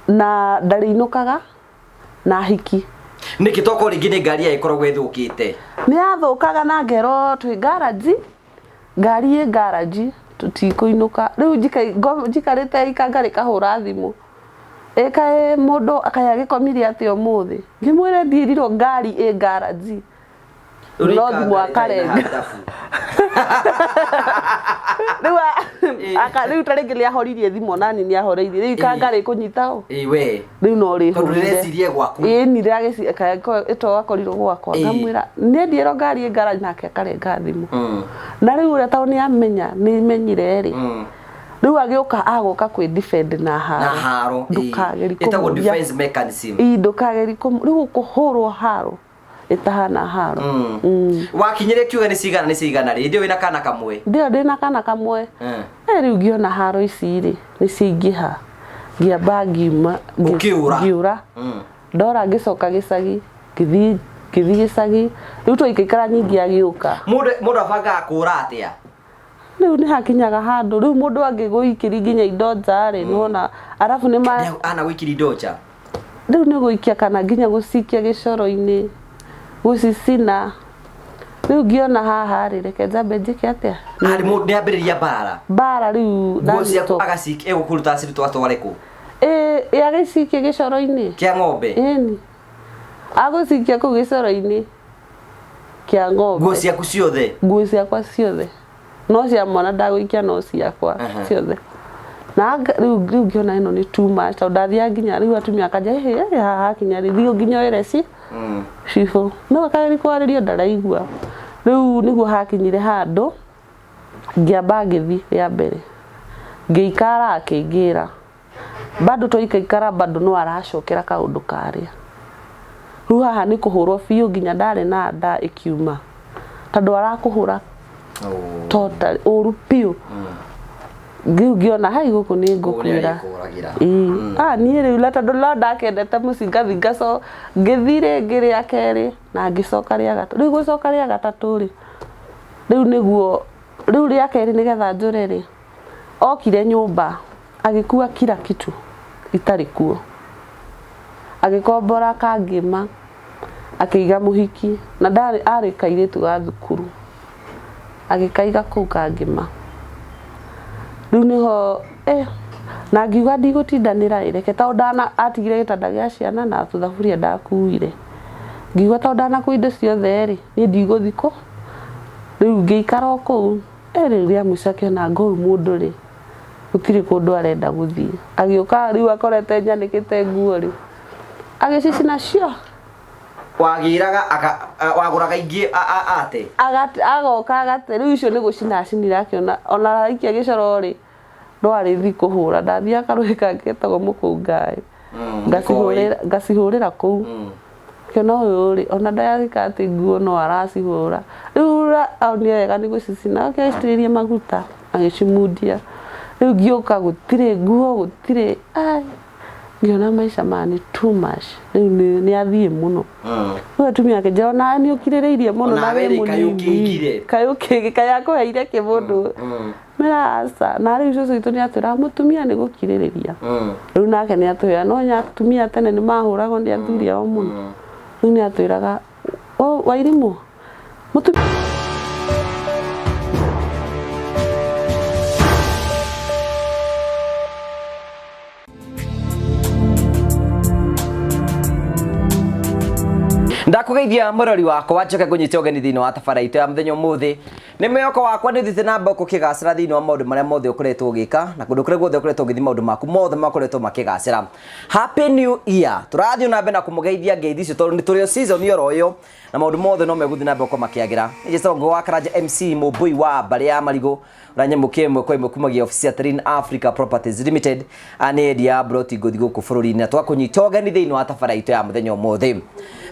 Na ndarĩinũkaga na hiki. Nĩkĩ tokorwo rĩngĩ nĩ ngari yayo ĩkoragwo ĩthũkĩte? Nĩ yathũkaga na ngerwo twĩ ngaranji, ngari ĩ ngaranji tũtikũinũka. Rĩu njikarĩte ikanga rĩkahũra thimũ, ĩ kaĩ mũndũ kaĩ agĩkomire atĩa ũmũthĩ? Ngĩmwĩre ndiĩrirwo ngari ĩ ngaranji. No thimũ akarenga. Rĩu rĩu ta rĩngĩ nĩ ahoririe thimũ nani nĩ ahoreirie rĩu ikanga rĩkũnyita ũ. Ĩ we. Rĩu no Tondũ rĩhũrire. rĩreciria gwaku. Ĩĩ ni ĩto akorirwo gwakwa. Ngamwĩra niĩ ndiĩrwo ngari ĩ ngaraji nake akarenga thimũ. Na rĩu ũrĩa tondũ nĩ amenya nĩ menyire rĩ. Rĩu agĩũka agũka kwĩ defend na haro. Na haro. Ndũkageri Ĩtagwo kũmũria. defense mechanism. Ĩ ndũkageri kũmũ rĩu ũkũhũrwo haro. Ĩtahana haro. Wakinyire kiuga nĩ cigana nĩ cigana rĩ? Hĩndĩ ĩyo wĩna kana kamwe. Ndĩyo ndĩna kana kamwe. Eh rĩu ngĩona haro ici rĩ nĩ ciaingĩha. Ngĩamba ngiuma. Ũkĩũra? Ngĩũra. Ndora ngĩcoka gĩcagi ngĩthiĩ ngĩthiĩ gĩcagi. Rĩu twaikaikara nyingĩ agĩũka. Mũndũ mũndũ abangaga kũũra atĩa? Rĩu nĩ hakinyaga handũ rĩu mũndũ angĩgũikĩria nginya indo nja rĩ nĩwona arabu nĩ ma Anagũikĩria indo nja? Rĩu nĩ gũikia kana nginya gũcikia gĩcoro-inĩ, gũcicina. Rĩu ngĩona haha rĩ, reke njambe njĩke atĩa? Arĩ mũndũ nĩ ambĩrĩria mbara. Mbara rĩu Nguo ciaku agacikia, egũkũruta acirute atware kũ? Ĩĩ agĩcikie gĩcoro-inĩ. Kĩa ng'ombe? Ĩni. Agũcikia kũu gĩcoro-inĩ kĩa ng'ombe. Nguo ciaku ciothe? Nguo ciakwa ciothe. No cia mwana ndagũikia no ciakwa ciothe. Na rĩu rĩu ngĩona ĩno nĩ too much tondũ ndathiaga nginya rĩu atumia akanja ĩhĩ ĩhĩ haha hakinya rĩ thiĩ nginya wĩre ci cibũ. No akageria kwarĩrio ndaraigua. Rĩu nĩguo hakinyire handũ ngĩamba ngĩthiĩ rĩa mbere. Ngĩikara akĩngĩra. Bado twaikaikara bado no aracokera kaũndũ karĩa. Rĩu haha nĩ kũhũrwo biũ nginya ndarĩ na nda ĩkiuma. Tondũ arakũhũra totally ũru biũ. Rĩu ngĩona hai gũkũ nĩ ngũkuĩra. Ĩĩ. Ah niĩ rĩu na tondũ no ndakendete mũciĩ ngathiĩ ngaco ngĩthiĩ rĩngĩ rĩa kerĩ na ngĩcoka rĩa gatatũ. Rĩu gũcoka rĩa gatatũ rĩ, rĩu nĩguo rĩu rĩa kerĩ nĩgetha njũre rĩ, okire nyũmba agĩkua kila kitu itarĩ kuo. Agĩkombora kangĩma akĩiga mũhiki na ndarĩ arĩ kairĩtu ga thukuru. Agĩkaiga kũu kangĩma. Rĩu nĩho eh, na ngiuga ndigũtindanĩra ĩ reke tondũ ndana atigire gĩtanda gĩa ciana na tũthaburia ndakuire. Ngiuga tondũ ndanakua indo ciothe rĩ, niĩ ndigũthiĩ kũ. Rĩu ngĩikara o kũu. Eh rĩu rĩa mũico akĩona anga ũyũ mũndũ rĩ, gũtirĩ kũndũ arenda gũthiĩ. Agĩũka rĩu akorete njanĩkĩte nguo rĩ, agĩcicina cio. Wagĩraga aka wagũraga ingĩ ate? Agoka agate, rĩu icio nĩ gũcina acinire akĩona ona araikia gĩcoro rĩ, no arĩthiĩ kũhũra. Ndathiaga karũĩ kangĩ getagwo mũkũngaĩ, ngacihũrĩra ngacihũrĩra kũu. Ngĩona ũyũ rĩ, ona ndagĩka atĩ nguo no aracihũra. Rĩu onire wega nĩ gũcicina, oke acitĩrĩrie maguta agĩcimundia. Rĩu ngĩũka gũtirĩ nguo gũtirĩ, ai ngĩona maica maya nĩ too much. Rĩu nĩ athiĩ mũno. Rĩu atumia akĩnjĩra onawe nĩ ũkirĩrĩirie mũno na Onawe wĩ rĩ, kaĩ mũnini. ũkĩigire? Kaĩ ũkĩigire, kaĩ akũheire kĩ mũndũ. Mera aca. Na rĩu cũcũ witũ nĩ atwĩraga mũtumia nĩ gũkirĩrĩria. Rĩu nake nĩ atwĩraga no atumia tene nĩ mahũragwo nĩ athuri ao mũno. Rĩu nĩ atwĩraga Wairimũ mũtumia Ndakũgeithia mũrori wakwa njoke ngũnyite ũgeni thĩinĩ wa tabara itũ ya mũthenya ũmũthĩ. Nĩ mwĩhoko wakwa nĩ ũthiĩte na mbere ũkĩgacĩra thĩinĩ wa maũndũ marĩa mothe ũkoretwo ũgĩka na kũndũ kũrĩa guothe ũkoretwo ũgĩthiĩ maũndũ maku mothe makoretwo makĩgacĩra. Happy New Year! Tũrathiĩ na mbere na kũmũgeithia ngeithi icio tondũ nĩ tũrĩ o season oro ĩyo na maũndũ mothe no megũthiĩ na mbere gũkorwo makĩagĩra. Nĩ njĩtagwo Ngũgĩ wa Karanja MC Mũmbũi wa mbarĩ ya Marigũ ũrĩa nyamũkĩ ĩmwe kwa ĩmwe kumagia obici ya Terrain Africa Properties Limited. Aya nĩ endia a mburoti ngũthi gũkũ bũrũri-inĩ na tũgakũnyita ũgeni thĩinĩ wa tabara itũ ya mũthenya ũmũthĩ.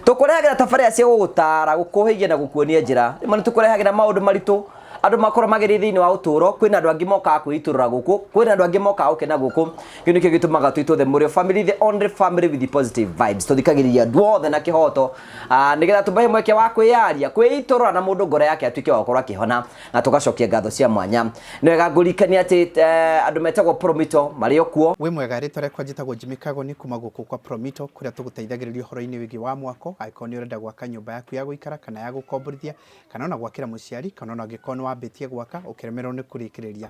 Tũkũrehagĩra tabarĩra cia gũgũtara, gũkũhĩgia na gũkuonia njĩra. Rĩmwe nĩ tũkũrehagĩra maũndũ maritũ Andũ makorwo magĩrĩ thĩinĩ wa ũtũũro, kwĩna andũ angĩ mokaga kwĩitũrũra gũkũ, kwĩna andũ angĩ mokaga gũkena gũkũ. Kĩu nĩkĩo gĩtũmaga twĩtwo the Mũrĩo family, the only family with the positive vibes. Tũthikagĩrĩria andũ othe na kĩhoto, nĩgetha tũmahe mweke wa kwĩyaria, kwĩitũrũra na mũndũ ngoro yake atuĩke wa gũkorwo akĩhona, na tũgacokia ngatho cia mwanya. Nĩ wega ngũririkanie atĩ andũ metagwo Promito marĩ o kuo. Wĩ mwega, rĩtwa rĩakwa njĩtagwo Jimmy Kagoni kuma gũkũ kwa Promito kũrĩa tũgũteithagĩrĩria ũhoro-inĩ wĩgiĩ wa mwako, angĩkorwo nĩ ũrenda gwaka nyũmba yaku ya gũikara kana ya gũkomborithia, kana ona gwakĩra mũciari, kana ona angĩkorwo nĩ wambĩtie gwaka ũkĩremererwo nĩ kũrĩkĩrĩria.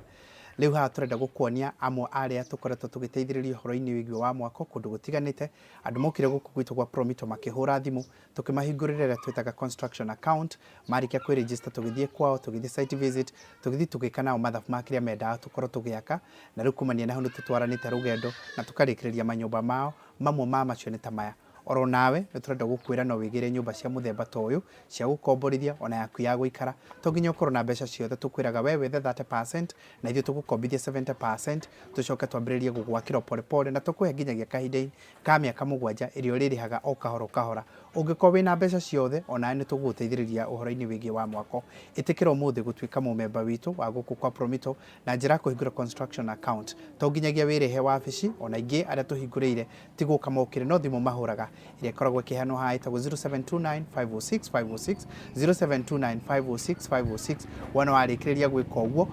Rĩu haha tũrenda gũkuonia amwe arĩa tũkoretwo tũgĩteithĩrĩria ũhoro-inĩ wĩgiĩ wa mwako kũndũ gũtiganĩte. Andũ mokire gũkũ gwitũ gwa Promito makĩhũra thimũ, tũkĩmahingũrĩra ĩrĩa twĩtaga construction account. Marĩkia kwĩ register tũgĩthiĩ kwao, tũgĩthiĩ site visit, tũgĩthiĩ tũgĩka nao mathabu ma kĩrĩa mendaga tũkorwo tũgĩaka, na rĩu kumania na hau nĩ tũtwaranĩte rũgendo na tũkarĩkĩrĩria manyũmba mao. Mamwe ma macio nĩ ta maya. Oro nawe nĩ tũrenda gũkwĩra no wĩgĩre nyũmba cia mũthemba ta ũyũ cia gũkomborithia ona yaku ya gũikara. To nginya ũkorwo na mbeca ciothe, tũkwĩraga we wethe 30% na ithuĩ tũgũkombithia 70%, tũcoke twambĩrĩrie gũgwakĩra o pole pole, na tũkũhe nginyagia kahinda ka mĩaka 7 ĩrĩa ũrĩrĩhaga o kahora o kahora. Ũngĩkorwo wĩna mbeca ciothe, onawe nĩ tũgũgũteithĩrĩria ũhoro-inĩ wĩgiĩ wa mwako. Ĩtĩkĩra ũmũthĩ gũtuĩka mũmemba witũ wa gũkũ kwa Promito na njĩra ya kũhingũra construction account. To nginyagia wĩrĩhe wabici, ona aingĩ arĩa tũhingũrĩire ti gũka mokire no thimũ mahũraga, ĩrĩa ĩkoragwo ĩkĩheanwo haha ĩtagwo 0729 506 506, 0729 506 506. Wona warĩkĩrĩria gwĩka ũguo,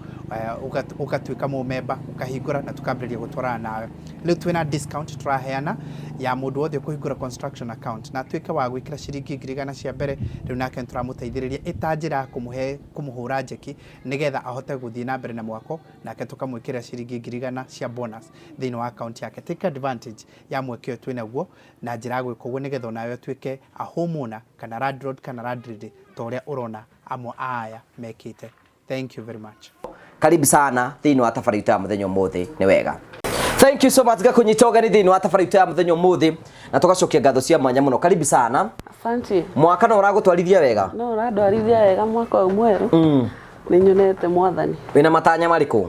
ũgatuĩka mũmemba, ũkahingũra na tũkambĩrĩria gũtwarana nawe. Rĩu twĩna discount tũraheana ya mũndũ wothe ũkũhingũra construction account na atuĩke wa gwĩkĩra ciringi 100,000 cia mbere. Rĩu nake nĩtũramũteithĩrĩria ĩta njĩra ya kũmũhe, kũmũhũra njeki nĩgetha ahote gũthiĩ na mbere na mwako, nake tũkamwĩkĩrĩra ciringi 100,000 cia bonus thĩinĩ wa account yake. Take advantage ya mweke ũyũ twĩnaguo na njĩra ya gwĩka ũguo nĩgetha onawe ũtuĩke a homeowner kana landlord kana landlady ta ũrĩa ũrona amwe a aya mekĩte. Thank you very much. Karibu sana thĩinĩ wa tabarĩra itũ ya mũthenya ũmũthĩ. Nĩ wega, thank you so much ngakũnyita ũgeni thĩinĩ wa tabarĩra itũ ya mũthenya ũmũthĩ, na tũgacokia ngatho cia mwanya mũno. Karibu sana. Asante. Mwaka no ũragũtwarithia wega? No ũrandwarithia wega mwaka ũyũ mwerũ. Nĩ nyonete mwathani. Wĩna matanya marĩkũ?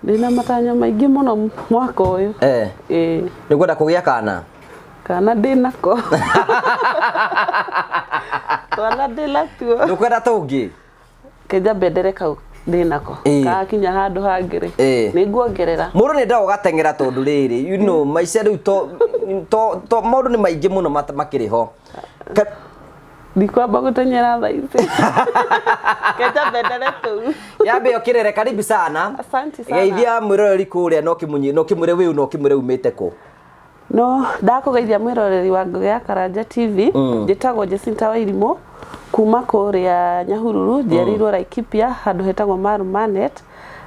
Ndĩna matanya maingĩ mũno mwaka ũyũ. Ĩĩ. Nĩ ũkwenda kũgĩa kana? Kana ndĩnako. Twana ndĩnatuo. Ndũkwenda tũngĩ? Kenja mbendere kau ndĩnako. Kakinya handũ hangĩ rĩ, nĩ nguongerera. Mũndũ nĩ endaga ũgateng'era tondũ rĩrĩ, you know, maica rĩu to maũndũ nĩ maingĩ mũno makĩrĩ ho. Ndikwamba gũteng'era thaa ici. Kenja mbendere tũu. Yambe ũkĩrere, karibu sana. Asante sana. Geithia mwĩroreri kũrĩa na ũkĩmũnyi, na ũkĩmwĩre wĩũ na ũkĩmwĩre umĩte kũ. No ndakũgeithia mwĩroreri wa Ngũgĩ ya Karanja TV. Njĩtagwo Jacinta Wairimũ kuma kũrĩa Nyahururu, njiarĩirwo Laikipia handũ hetagwo Marumanet,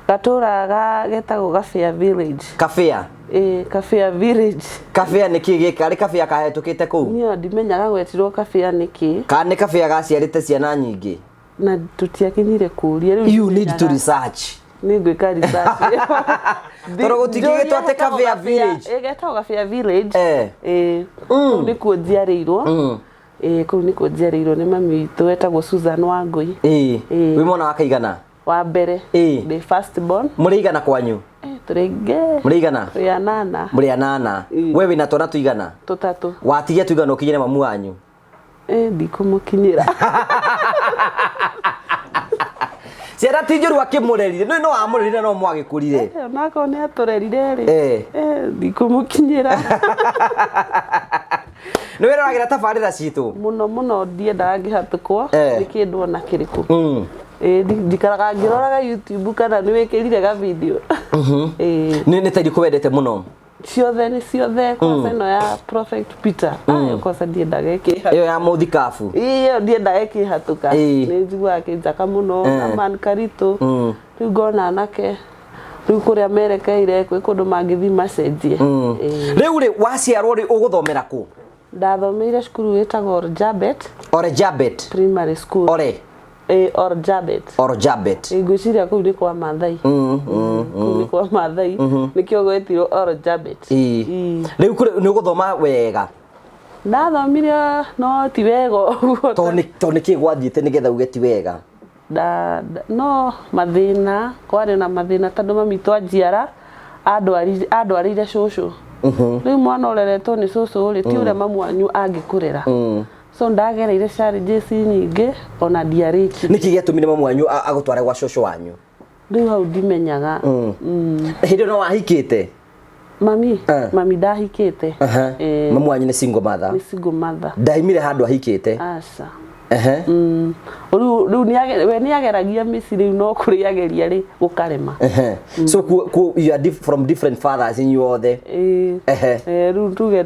gatũra getagwo Gabĩa Village. Kabĩa? Ĩĩ, Kabĩa Village. Kabĩa nĩ kĩ gĩkĩ? Arĩ kabĩa kahetũkĩte kũu? Niĩ ndimenyaga gwetirwo Kabĩa nĩkĩ. Kana nĩ kabĩa gaciarĩte ciana nyingĩ? Na tũtiakinyire kũria. Rĩu You need to ndimenyaga. research. Nĩ ngwĩka research. Tondũ gũtingĩgĩtwo atĩ Kabĩa Village. Ĩ, getagwo Kabĩa Village. Ĩ, kũu nĩkuo njiarĩirwo. Ĩ, kũu nĩkuo njiarĩirwo nĩ mami witũ wetagwo Susan Wangũi. Wĩ mwana wa kaigana? Wa mbere. Ndĩ first born. Mũrĩ igana kwanyu? Tũrĩ aingĩ. Mũrĩ igana? Tũrĩ anana. Mũrĩ anana. We wĩna twana tũigana? Tũtatũ. Watigia tũigana ũkinyĩre mamu wanyu? Ndikũmũkinyĩra. Ciana ti njũru akĩmũrerire, nĩ no amũrerire no mwagĩkũrire. Onakorwo nĩ atũrerire rĩ. Ndikũmũkinyĩra. Nĩ wĩroragĩra tabarĩra citũ? Mũno mũno ndiendaga ngĩhatũkwo nĩ kĩndũ ona kĩrĩkũ. Njikaraga ngĩroraga YouTube kana nĩ wĩkĩrire ga video. Nĩ ta irĩkũ wendete mũno? Ciothe nĩ ciothe, kwanza ĩno ya Prophet Peter. Ayo kwanza ndiendaga ĩkĩhatũka. Ĩyo ya mũthikabu. Ĩyo ndiendaga ĩkĩhatũka. Nĩ njiguaga kĩnjaka mũno, na Man Karitũ. Rĩu ngona anake rĩu kũrĩa merekeire kwĩ kũndũ mangĩthiĩ macenjie. Rĩu rĩ, waciarwo rĩ, ũgũthomera kũ? Ndathomeire cukuru ĩtagwo Orjabet. Orjabet. Primary school. Ore. Orjabet. Orjabet. Ngwĩciria kũu nĩ kwa Maathai. Kũu nĩ kwa Maathai. Nĩkĩo gwetirwo Orjabet. Rĩu kũrĩ nĩ ũgũthoma wega? Ndathomire no ti wega ũguo. Tondũ nĩ kĩ gwathiĩte nĩgetha uge ti wega? No mathĩna, kwarĩ na mathĩna tondũ mami twanjiara andwarĩire cũcũ. Rĩu mwana ũreretwo nĩ cũcũ rĩ, ti ũrĩa mamu wanyu angĩkũrera. So ndagereire challenges nyingĩ ona ndiarĩkirie. Nĩkĩ gĩatũmire mamu wanyu agũtware gwa cũcũ wanyu? Rĩu hau ndimenyaga. Hĩndĩ ĩyo no wahikĩte? Mami, mami ndahikĩte. Ĩĩ. Mamu wanyu nĩ single mother? Nĩ single mother. Ndaimire handũ ahikĩte? Aca. Rĩu we nĩageragia mĩciĩ rĩu no kũrĩa ageria rĩ gũkarema. So ku, you are from different fathers inyuothe? Ĩĩ. Rĩu tuge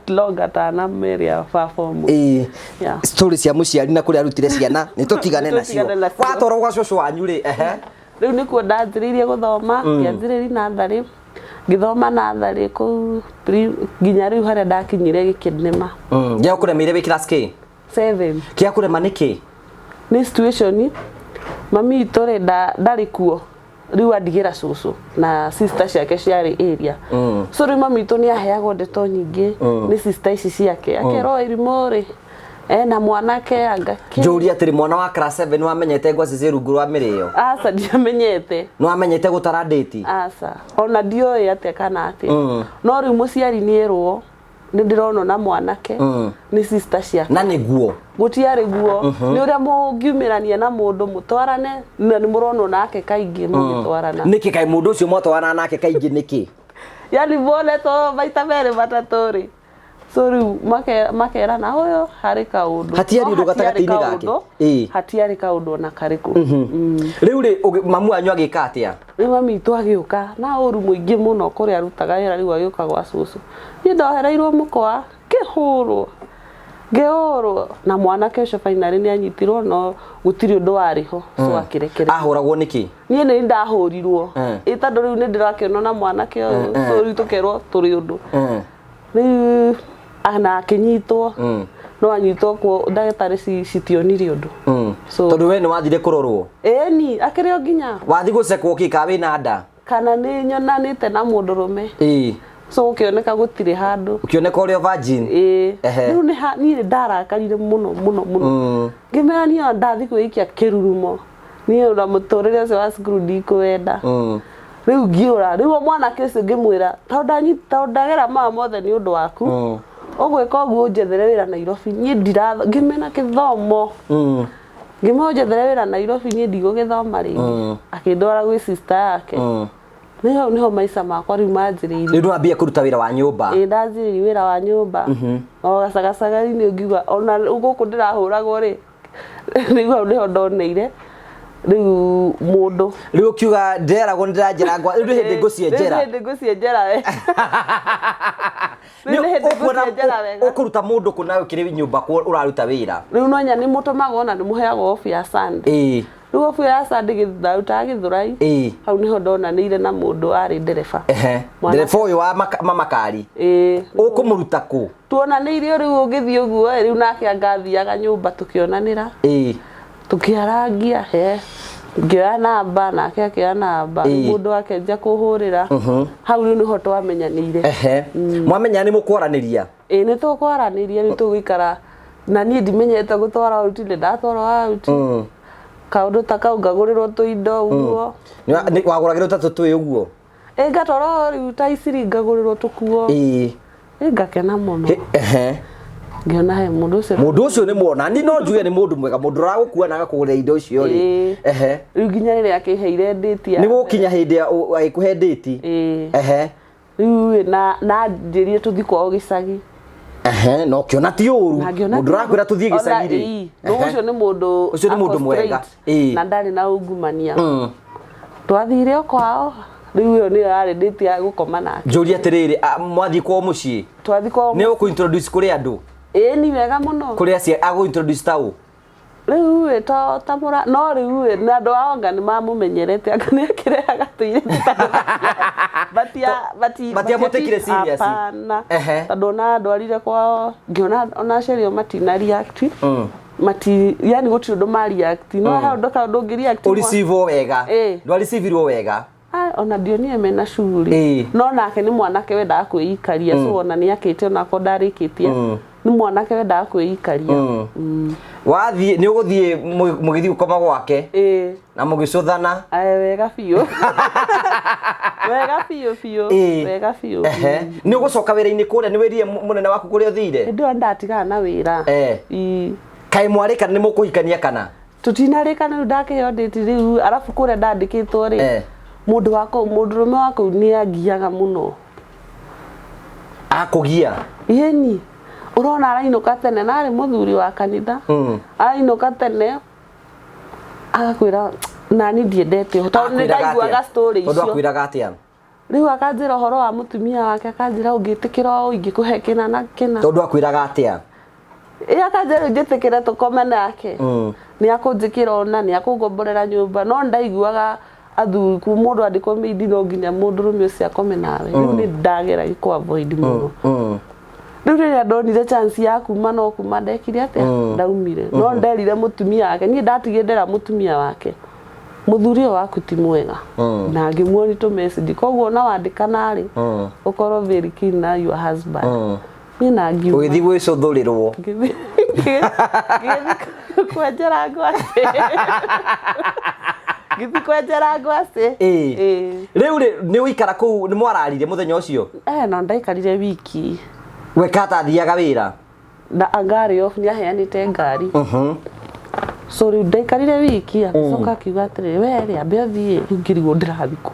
longa tana meria baba ũmwe. Yeah. Story cia mũciari na kũrĩa arutire ciana nĩ tũtigane nacio. Tũtigane nacio. Watwarwo gwa cũcũ wanyu rĩ, ehe. Rĩu nĩkuo ndanjĩrĩirie gũthoma, ngĩanjĩrĩria natharĩ, ngĩthoma natharĩ kũu nginya rĩu harĩa ndakinyire gĩkĩnema. Gĩa kũremeire wĩ class K? 7. Kĩa kũrema nĩkĩ? Nĩ situation mami witũ rĩ ndarĩ kuo, rĩu andigĩra cũcũ na sister ciake ciarĩ area. So rĩu mami witũ nĩ aheagwo ndeto nyingĩ nĩ sister ici ciake, akerwo irimũ rĩ ena mwanake anga kĩ. Njũrie atĩrĩ, mwana wa class 7 wamenyete ngwacĩ ciĩ rungu rwa mĩrĩo? Aca, ndiamenyete. Nĩ wamenyete gũtara ndĩti? Aca, ona ndioĩ atĩa kana atĩa. No rĩu mũciari nĩ erwo nĩ ndĩronwo na mwanake nĩ sister ciake. Na nĩguo? Gũtiarĩ guo. Nĩ ũrĩa mũngiumĩrania na mũndũ mũtwarane na nĩ mũronwo nake kaingĩ mũgĩtwarana. Nĩkĩ kaĩ mũndũ ũcio mwatwarana nake kaingĩ nĩkĩ? Yani muonetwo maita merĩ matatũ rĩ. So rĩu makerana ũyũ harĩ kaũndũ. Hatiarĩ No ũndũ hatiarĩ gatagatĩ-inĩ gake? kaũndũ, hatiarĩ kaũndũ ona karĩkũ. Rĩu rĩ, mamu wanyu agĩka atĩa? Rĩu mami witũ agĩũka na ũru mũingĩ mũno kũrĩa arutaga wĩra, rĩu agĩũka gwa cũcũ. Niĩ ndohereirwo mũkwa, ngĩhũrwo. Ngĩhũrwo. Na mwanake ũcio finally nĩ anyitirwo no gũtirĩ ũndũ warĩ ho. So akĩrekererio. Ahũragwo nĩkĩ? Niĩ nĩ ndahũrirwo. Ĩ tondũ rĩu nĩ ndĩrakĩonwo na mwanake ũyũ. So rĩu tũkerwo tũrĩ ũndũ. Rĩu na akĩnyitwo. No anyitwo kuo ndagĩtarĩ citionire ũndũ. So Tondũ we nĩ wathire kũrorwo? Ĩni, akĩrĩ o nginya. Wathi gũcekwo kĩ ka wĩna nda? Kana nĩ nyonanĩte na mũndũrũme. So gũkĩoneka gũtirĩ handũ. Ũkĩoneka ũrĩ o virgin? Ĩĩ. Rĩu niĩ nĩ ndarakarire mũno, mũno, mũno. Ngĩmera niĩ ona ndathi kwĩikia kĩrurumo. Niĩ ona mũtũrĩre ũcio wa cukuru ndikũwenda. Rĩu ngĩũra, rĩu o mwanake ũcio ngĩmwĩra, tondũ ndagera maya mothe nĩ ũndũ waku. Ũgwĩka ũguo ũnjethere wĩra Nairobi. Niĩ ngĩmena kĩthomo. Ngĩmwĩra ũnjethere wĩra Nairobi, niĩ ndigũgĩthoma rĩngĩ. Akĩndwara gwĩ sister yake. Rĩu hau nĩho maica makwa rĩu manjĩrĩirie. Rĩu nĩwambia kũruta wĩra wa nyũmba? Ĩĩ, ndanjĩrĩirie wĩra wa nyũmba. O gacagacaga-inĩ ngiuga ona gũkũ ndĩrahũragwo rĩ, rĩu hau nĩho ndoneire rĩu mũndũ. Rĩu ũkiuga ndĩreragwo nĩ ndĩranjera ngwa, rĩu nĩ hĩndĩ ngũcienjera. Rĩu nĩ hĩndĩ ngũcienjera we. Rĩu nĩ hĩndĩ ngũcienjera wega. Ũkũruta mũndũ kũ na ũkĩrĩ nyũmba kũ ũraruta wĩra? Rĩu no nya nĩ mũtũmagwo ona nĩ mũheagwo off ya Sunday. Rĩu off ya Sunday ndarutaga Gĩthũrai. Hau nĩho ndonanĩire na mũndũ arĩ ndereba. Ndereba ũyũ wa makari. Ũkũmũruta kũ? Tuonanĩirio rĩu ũngĩthiĩ ũguo ĩ, rĩu nake angathiaga nyũmba tũkĩonanĩra. Tũkĩarangia, he. Ngĩoya namba, nake akĩoya namba. Mũndũ akenja kũhũrĩra. Hau rĩu nĩho twamenyanĩire. Mwamenya nĩ mũkwaranĩria? Ĩĩ, nĩ tũkwaranĩria, rĩu tũgũikara. Na niĩ ndimenyete gũtwara out, nĩ ndatwarwo out. Kaũndũ ta kau ngagũrĩrwo tũindo ũguo. Nĩ wagũragĩrwo ta tũtũĩ ũguo? Ĩĩ, ngatwarwo rĩu ta iciri ngagũrĩrwo tũkuo. Ĩĩ, ngakena mũno. Ngĩona he mũndũ ũcio. Mũndũ ũcio nĩ mwona. Ni no njuge nĩ mũndũ mwega, mũndũ ũragũkua na agakũgũrĩra indo icio rĩ. Rĩu nginya rĩrĩa akĩheire ndĩti ya Nĩ gũkinya hĩndĩ ya agĩkũhe ndĩti. Rĩu ĩ, na anjĩrire tũthiĩ kwao gĩcagi. Na ũkĩona ti ũru. Na ngĩona Mũndũ ti ũrakwĩra ũru. tũthiĩ Ona gĩcagi rĩ. ĩĩ, rĩu ũcio nĩ mũndũ Ũcio nĩ mũndũ ako mwega. straight. Na ndarĩ na ungumania. Twathire o kwao. Rĩu ĩyo nĩyo yarĩ ndĩti ya gũkoma nake. Njũrie atĩrĩrĩ, mwathiĩ kwao mũciĩ? Twathiĩ kwao Nĩ ũkũ introduce kũrĩ andũ? Ĩĩ, ni wega mũno. Kũrĩ aciari, agũ introduce ta ũ? Rĩu ĩ, to ta mũra, no rĩu ĩ, na andũ ao anga nĩ mamũmenyerete, anga nĩ akĩrehaga tũirĩtu tondũ Matiamũtĩkire serious. Hapana. Tondũ ona ndwarire kwao, ngĩona ona aciari ao matina react. Mati, yani gũtirĩ ũndũ ma react. No he ũndũ kaũndũ ũngĩ react Ũ receive wega. Ndwa receive-irwo wega. Ona ndionire mena shughuli. No nake nĩ mwanake wendaga kwĩikaria, so ona nĩ akĩte ona akorwo ndarĩkĩtie. Nĩ mwanake wendaga kwĩikaria. Wathiĩ nĩ ũgũthiĩ mũgĩthiĩ gũkoma gwake Ĩĩ. na mũgĩcũthana. Ae, wega biũ, wega biũ biũ. Ĩĩ. Wega biũ. Ehe. Nĩ ũgũcoka wĩra-inĩ kũrĩa? Nĩ wĩrire mũnene waku kũrĩa ũthire? Hĩndĩ ĩyo ndatigana na wĩra. Ii. Kaĩ mwarĩka nĩ mũkũhikania kana? Tũtinarĩka, rĩu ndakĩheo ndĩti rĩu, arabu kũrĩa ndandĩkĩtwo rĩ, mũndũ wa kũu, mũndũrũme wa kũu nĩ angiaga mũno. Akũgia? Ĩni, ũrona arainũka tene, na arĩ mũthuri wa kanitha. Arainũka tene agakwĩra nani ndiendete ũũ, tondũ nĩ Akwĩraga ndaiguaga atĩa? story Tondũ icio. akwĩraga atĩa? Rĩu akanjĩra ũhoro wa mũtumia wake, akanjĩra ũngĩtĩkĩra ũũ ingĩkũhe kĩna na kĩna. Tondũ akwĩraga atĩa? Ĩ, akanjĩra rĩu njĩtĩkĩre tũkome nake, nĩ akũnjĩkĩra ũna, nĩ akũngomborera nyũmba. No ndaiguaga athuri ku mũndũ andĩkwo mĩindi no nginya mũndũrũme ũcio akome nawe. Rĩu nĩ ndageragia kũ avoid mũno. Rĩu rĩrĩa ndonire chance ya kuma, no kuma ndekire atĩa, ndaumire. No nderire mũtumia wake, niĩ ndatigire ndera mũtumia wake, mũthuri ũyũ waku ti mwega, na ngĩmuoni tũ message. Koguo ona wandĩkana rĩ, ũkorwo very keen na your husband. Niĩ na ngiuma. Ũgĩthiĩ gwĩcũthũrĩrwo. Ngĩthiĩ kwenjera ngwacĩ, ngĩthiĩ kwenjera ngwacĩ. Ĩĩ. Ĩĩ. Rĩu rĩ, nĩ ũikara kũu? Nĩ mwararire mũthenya ũcio? Eh, no ndaikarire wiki. We kata athiaga wĩra? Na ngari off, nĩ aheanĩte ngari. So rĩu ndaikarire wiki, agĩcoka akiuga atĩrĩrĩ, we rĩ, ambe ũthiĩ. Rĩu ngĩrigwo ndĩrathiĩ kũ.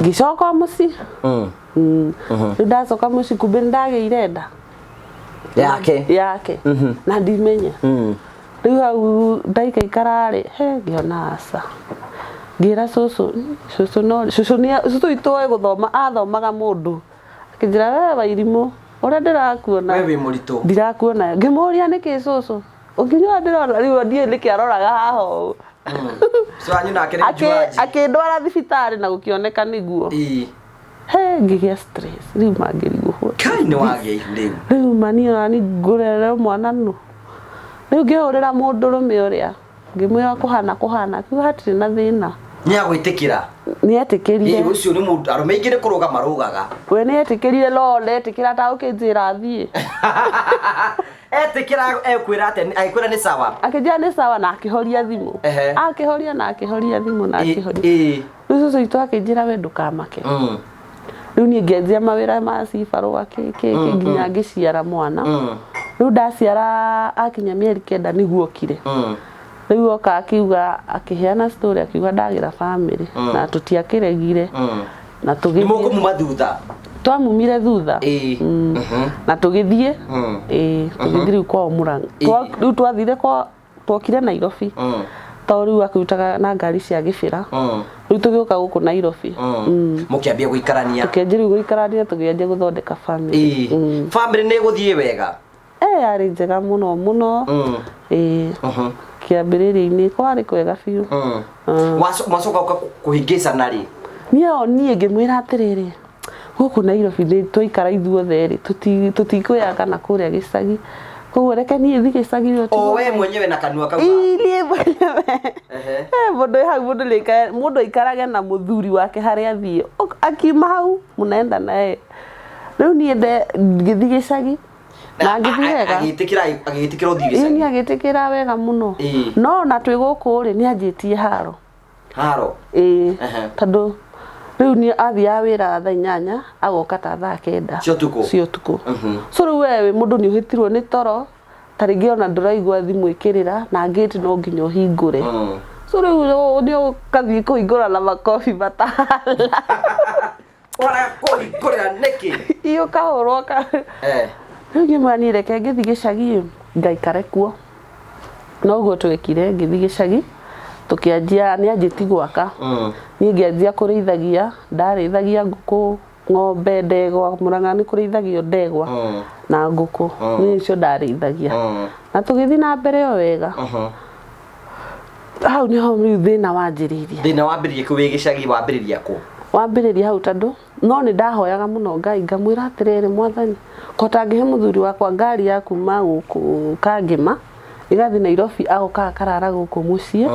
Ngĩcoka o mũciĩ. Rĩu ndacoka mũciĩ, kumbe nĩ ndagĩire nda Yake? Yake, na ndimenya. Rĩu hau ndaikaikara rĩ, he ngĩona aca, ngĩra cũcũ, cũcũ no cũcũ nĩ cũcũ witũ oĩ gũthoma, athomaga mũndũ, akĩnjĩra, we Wairimũ, ũrĩa ndĩrakuona We wĩ mũritũ. Ndirakuona. Ngĩmũria, nĩkĩ cũcũ ũngĩnyona ndĩrona rĩu ndiũĩ nĩkĩ aroraga haha ũũ. So wanyu nake nĩ mjuaji. Akĩndwara thibitarĩ na gũkĩoneka nĩguo. He, ngĩgĩa stress rĩu, mangĩrigwo. Kai, nĩ wagĩa ihu rĩu. Rĩu mani nani ngũrere mwana nũ? Rĩu ngĩhũrĩra mũndũrũme ũrĩa, ngĩmwĩra kũhana kũhana, akiuga hatirĩ na thĩna. Nĩ agwĩtĩkĩra? Nĩ etĩkĩrire. Ĩĩ, ũcio nĩ mũndũ arũme aingĩ nĩ kũrũga marũgaga. We nĩ etĩkĩrire, no ndetĩkĩra ta ũkĩnjĩra thiĩ. Etĩkĩra ekwĩra atĩa? Agĩkwĩra nĩ sawa? Akĩnjĩra nĩ sawa na akĩhoria thimũ. Akĩhoria na akĩhoria thimũ na akĩhoria. Rĩu cũcũ witũ akĩnjĩra, we ndũkamake. Rĩu niĩ ngĩanjia mawĩra ma cibarũa kĩ kĩ kĩ nginya ngĩciara mwana. Rĩu ndaciara, akinya mĩeri 9 nĩguo okire. Rĩu oka akiuga, akĩheana story, akiuga ndagĩra family na tũtiakĩregire na Nĩ tũgĩthiĩ. mũkũmuma thutha? Twamumire thutha. Na tũgĩthiĩ. Ĩĩ, tũgĩthiĩ rĩu kwao Mũrang'a. Rĩu twathire kwa, twokire Nairobi, tondũ rĩu akĩrutaga na ngari cia gĩbĩra. Rĩu tũgĩũka gũkũ Nairobi. Mũkĩambia gũikarania. Tũkĩanjia rĩu gũikarania, tũkĩanjia gũthondeka family. Family nĩ ĩgũthiĩ wega? Eh, yarĩ njega mũno mũno. Ĩĩ, kĩambĩrĩria-inĩ kwarĩ kwega biũ. Mwacoka ũka kũhĩngĩcana rĩ? Niĩ o niĩ ngĩmwĩra atĩrĩrĩ, gũkũ Nairobi nĩ twaikara ithuothe rĩ, tũtikwĩyaka na kũrĩa gĩcagi, koguo reke niĩ thiĩ gĩcagi rĩ. O we mwenyewe na kanua kau? Ĩĩ, niĩ mwenyewe. Eh, mũndũ wĩ hau, mũndũ mũndũ aikarage na mũthuri wake harĩa athiĩ. Akiuma hau mũnaenda naye. Rĩu niĩ ngĩthiĩ gĩcagi na ngĩthiĩ wega. Agĩtĩkĩra ũthiĩ Ĩĩ, gĩcagi? nĩ agĩtĩkĩra wega mũno. No ona twĩ gũkũ rĩ, nĩ anjĩtie haro. Haro? Ĩĩ, tondũ rĩu nĩ athiaga wĩra thaa 8, agoka ta thaa 9 Cia ũtukũ? Cia ũtukũ. So rĩu we wĩ mũndũ nĩ ũhĩtirwo nĩ toro, ta rĩngĩ ona ndũraigua thimũ ĩkĩrĩra, na ngĩti no nginya ũhingũre. So rĩu nĩ ũgathiĩ kũhingũra na makobi matala. Waraga kũhingũrĩra nĩkĩ? Ĩ, ũkahũrwo ka. Rĩu ngĩmwĩra, niĩ reke ngĩthiĩ gĩcagi ngaikare kuo. Noguo twekire, ngĩthiĩ gĩcagi, tũkĩanjia, nĩ anjĩti gwaka. Niĩ ngĩanjia kũrĩithagia, ndarĩithagia ngũkũ, ng'ombe, ndegwa. Mũrang'a nĩ kũrĩithagio ndegwa na ngũkũ. Niĩ nĩcio ndarĩithagia. Na tũgĩthiĩ na mbere o wega. Hau nĩho rĩu thĩna wanjĩrĩirie. Thĩna wambĩrĩria kũ? Wĩ gĩcagi wambĩrĩria kũ? Wambĩrĩria hau, tondũ no nĩ ndahoyaga mũno Ngai, ngamwĩra atĩrĩrĩ, Mwathani, ko tangĩhe mũthuri wakwa ngari ya kuma gũkũ Kangĩma ĩgathiĩ Nairobi, agoka akarara gũkũ mũciĩ.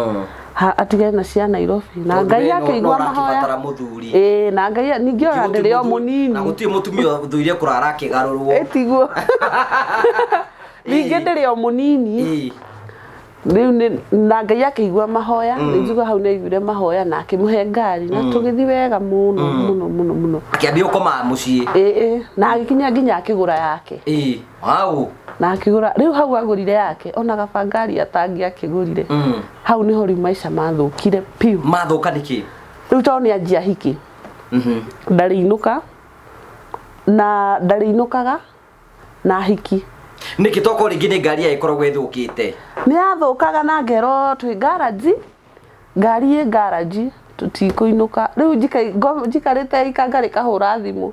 Atigane na cia Nairobi na Tondũ Ngai we no- akĩigua no mahoya. ũrakĩbatara mũthuri. Ĩĩ, na Ngai ningĩ ona ndĩrĩ o mũnini. Na gũtirĩ mũtumia ũthũire kũrara akĩgarũrwo. Ĩtiguo, ningĩ ndĩrĩ o mũnini. Rĩu na Ngai akĩigua mahoya. Nĩ njuga hau nĩ aiguire mahoya na akĩmũhe ngari na tũgĩthiĩ wega mũno mũno mũno mũno. Akĩambia gũkoma mũciĩ. Ĩĩ, na agĩkinya nginya akĩgũra yake. Ĩĩ, wow. Na akĩgũra, rĩu hau agũrire yake ona gaba ngari atangĩakĩgũrire. Hau nĩho rĩu maica mathũkire piũ. Mathũka nĩkĩ? Rĩu tondũ nĩ anjia hiki, ndarĩ na ndarĩ inũkaga na hiki. Nĩkĩ tokorwo rĩngĩ nĩ ngari yayo ĩkoragwo ĩthũkĩte? Nĩ yathũkaga na ngerwo twĩ garage, ngari ĩ garage, tũtikũinũka. Rĩu njikarĩte ikanga rĩkahũra thimũ,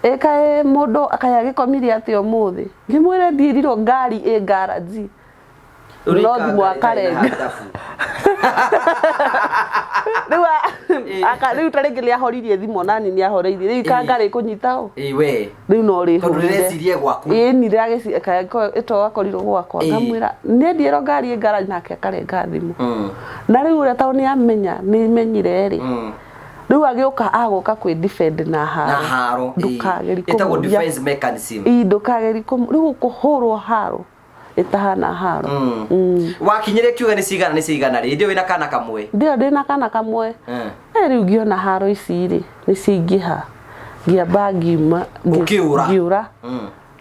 ĩkaĩ mũndũ kaĩ agĩkomire atĩa ũmũthĩ, ngĩmwĩre ndiĩrirwo ngari ĩ garage. Rĩu No ikanga thimũ rĩtarĩ na akarenga. handabu. Rĩu rĩu ta rĩngĩ nĩ ahoririe thimũ, nani nĩ ahoreirie rĩu ikanga rĩkũnyita ũ. Ĩĩ we. Rĩu no Tondũ rĩhũrire. rĩrecirie gwaku. Ĩĩ, ni ĩto akorirwo gwakwa. Ngamwĩra nĩ ndiĩrwo ngari ĩ garage, nake akarenga thimũ. Na rĩu ũrĩa tondũ nĩ amenya nĩ menyire rĩ, rĩu agĩũka agoka kwĩ defend na Na haro. haro. Ndũkageri Ĩtagwo kũmũria. defense mechanism. Ĩ, ndũkageri rĩu ũkũhũrwo haro ĩtahana haro. Wakinyire kiuga nĩ cigana nĩ cigana rĩ? Hĩndĩ ĩyo wĩna kana kamwe. Ndio ndĩna kana kamwe. Rĩu ngĩona haro ici rĩ nĩ ciaingĩha, ngĩamba ngiuma. Ũkĩũra? Ngĩũra.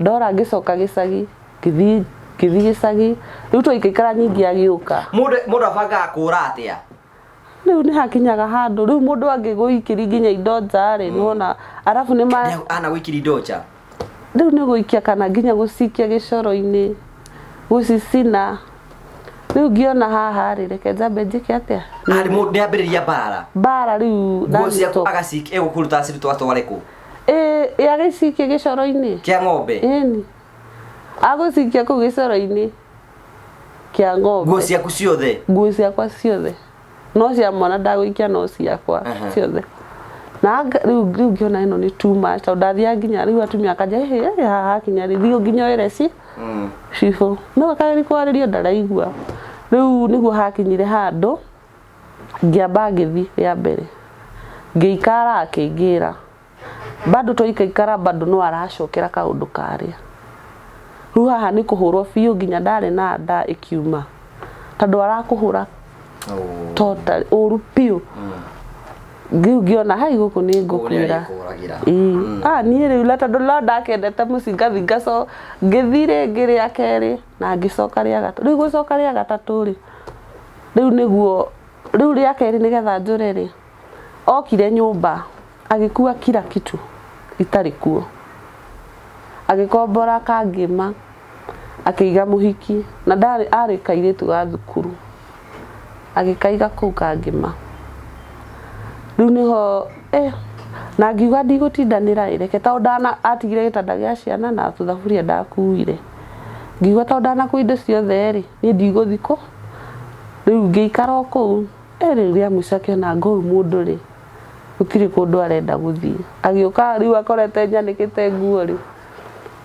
Ndora ngĩcoka gĩcagi, ngĩthiĩ gĩcagi. Rĩu twaikaikara nyingĩ agĩũka. Mũndũ abangaga kũũra atĩa? Rĩu nĩ hakinyaga handũ rĩu mũndũ angĩgũikĩri nginya indo nja rĩ, nĩwona arabu nĩ ma Ana gũikiri indo nja. Rĩu nĩ gũikia kana nginya gũcikia gĩcoro-inĩ, gũcicina. Rĩu ngĩona haha rĩ, reke njambe njĩke atĩa. Arĩ mũndũ nĩ ambĩrĩria mbara. Mbara rĩu. Nguo ciaku non-stop. agacikia, egũkũruta acirutwo atware kũ? Ĩ, agĩcikia gĩcoro-inĩ. Kĩa ng'ombe. Ĩni, agũcikia kũu gĩcoro-inĩ kĩa ng'ombe. Nguo ciaku ciothe. Nguo ciakwa ciothe, no cia mwana ndagũikia, no ciakwa ciothe. Na rĩu ngĩona ĩno nĩ too much, tondũ ndathiaga nginya rĩu atumia akanja ĩhĩ haha hakinya rĩ, thiĩ nginya wĩre ci cibũ no akageri kwarĩrio ndaraigua. Rĩu nĩguo hakinyire handũ ngĩamba ngĩthiĩ rĩa mbere, ngĩikara, akĩngĩra bado twaikaikara bado no aracokera kaũndũ karĩa. Rĩu haha nĩ kũhũrwo biũ nginya ndarĩ na nda ĩkiuma, tondũ arakũhũra totally ũru biũ. Rĩu ngĩona hai gũkũ nĩ ngũkuĩra. Kũragĩra. Ĩĩ, niĩ rĩu na tondũ no ndakendete mũciĩ, ngathi ngaco ngĩthi rĩngĩ rĩa kerĩ na ngĩcoka rĩa gatatũ. Rĩu gũcoka rĩa gatatũ rĩ, rĩu nĩguo rĩu rĩa kerĩ nĩgetha njũre rĩ, okire nyũmba agĩkua kila kitu itarĩ kuo, agĩkombora kangĩma, akĩiga mũhiki na ndarĩ arĩ kairĩtu ga thukuru, agĩkaiga kũu kangĩma. Rĩu nĩho na ngiuga ndigũtindanĩra ĩ, reke tondũ ndana atigire gĩtanda gĩa ciana na tũthaburia ndakuire, ngiuga tondũ ndanakua indo ciothe rĩ, niĩ ndigũthiĩ kũ. Rĩu ngĩikara o kũu. Rĩu rĩa mũico akĩona ngũu mũndũ rĩ, gũtirĩ kũndũ arenda gũthiĩ, agĩũka rĩu akorete nyanĩkĩte nguo rĩ,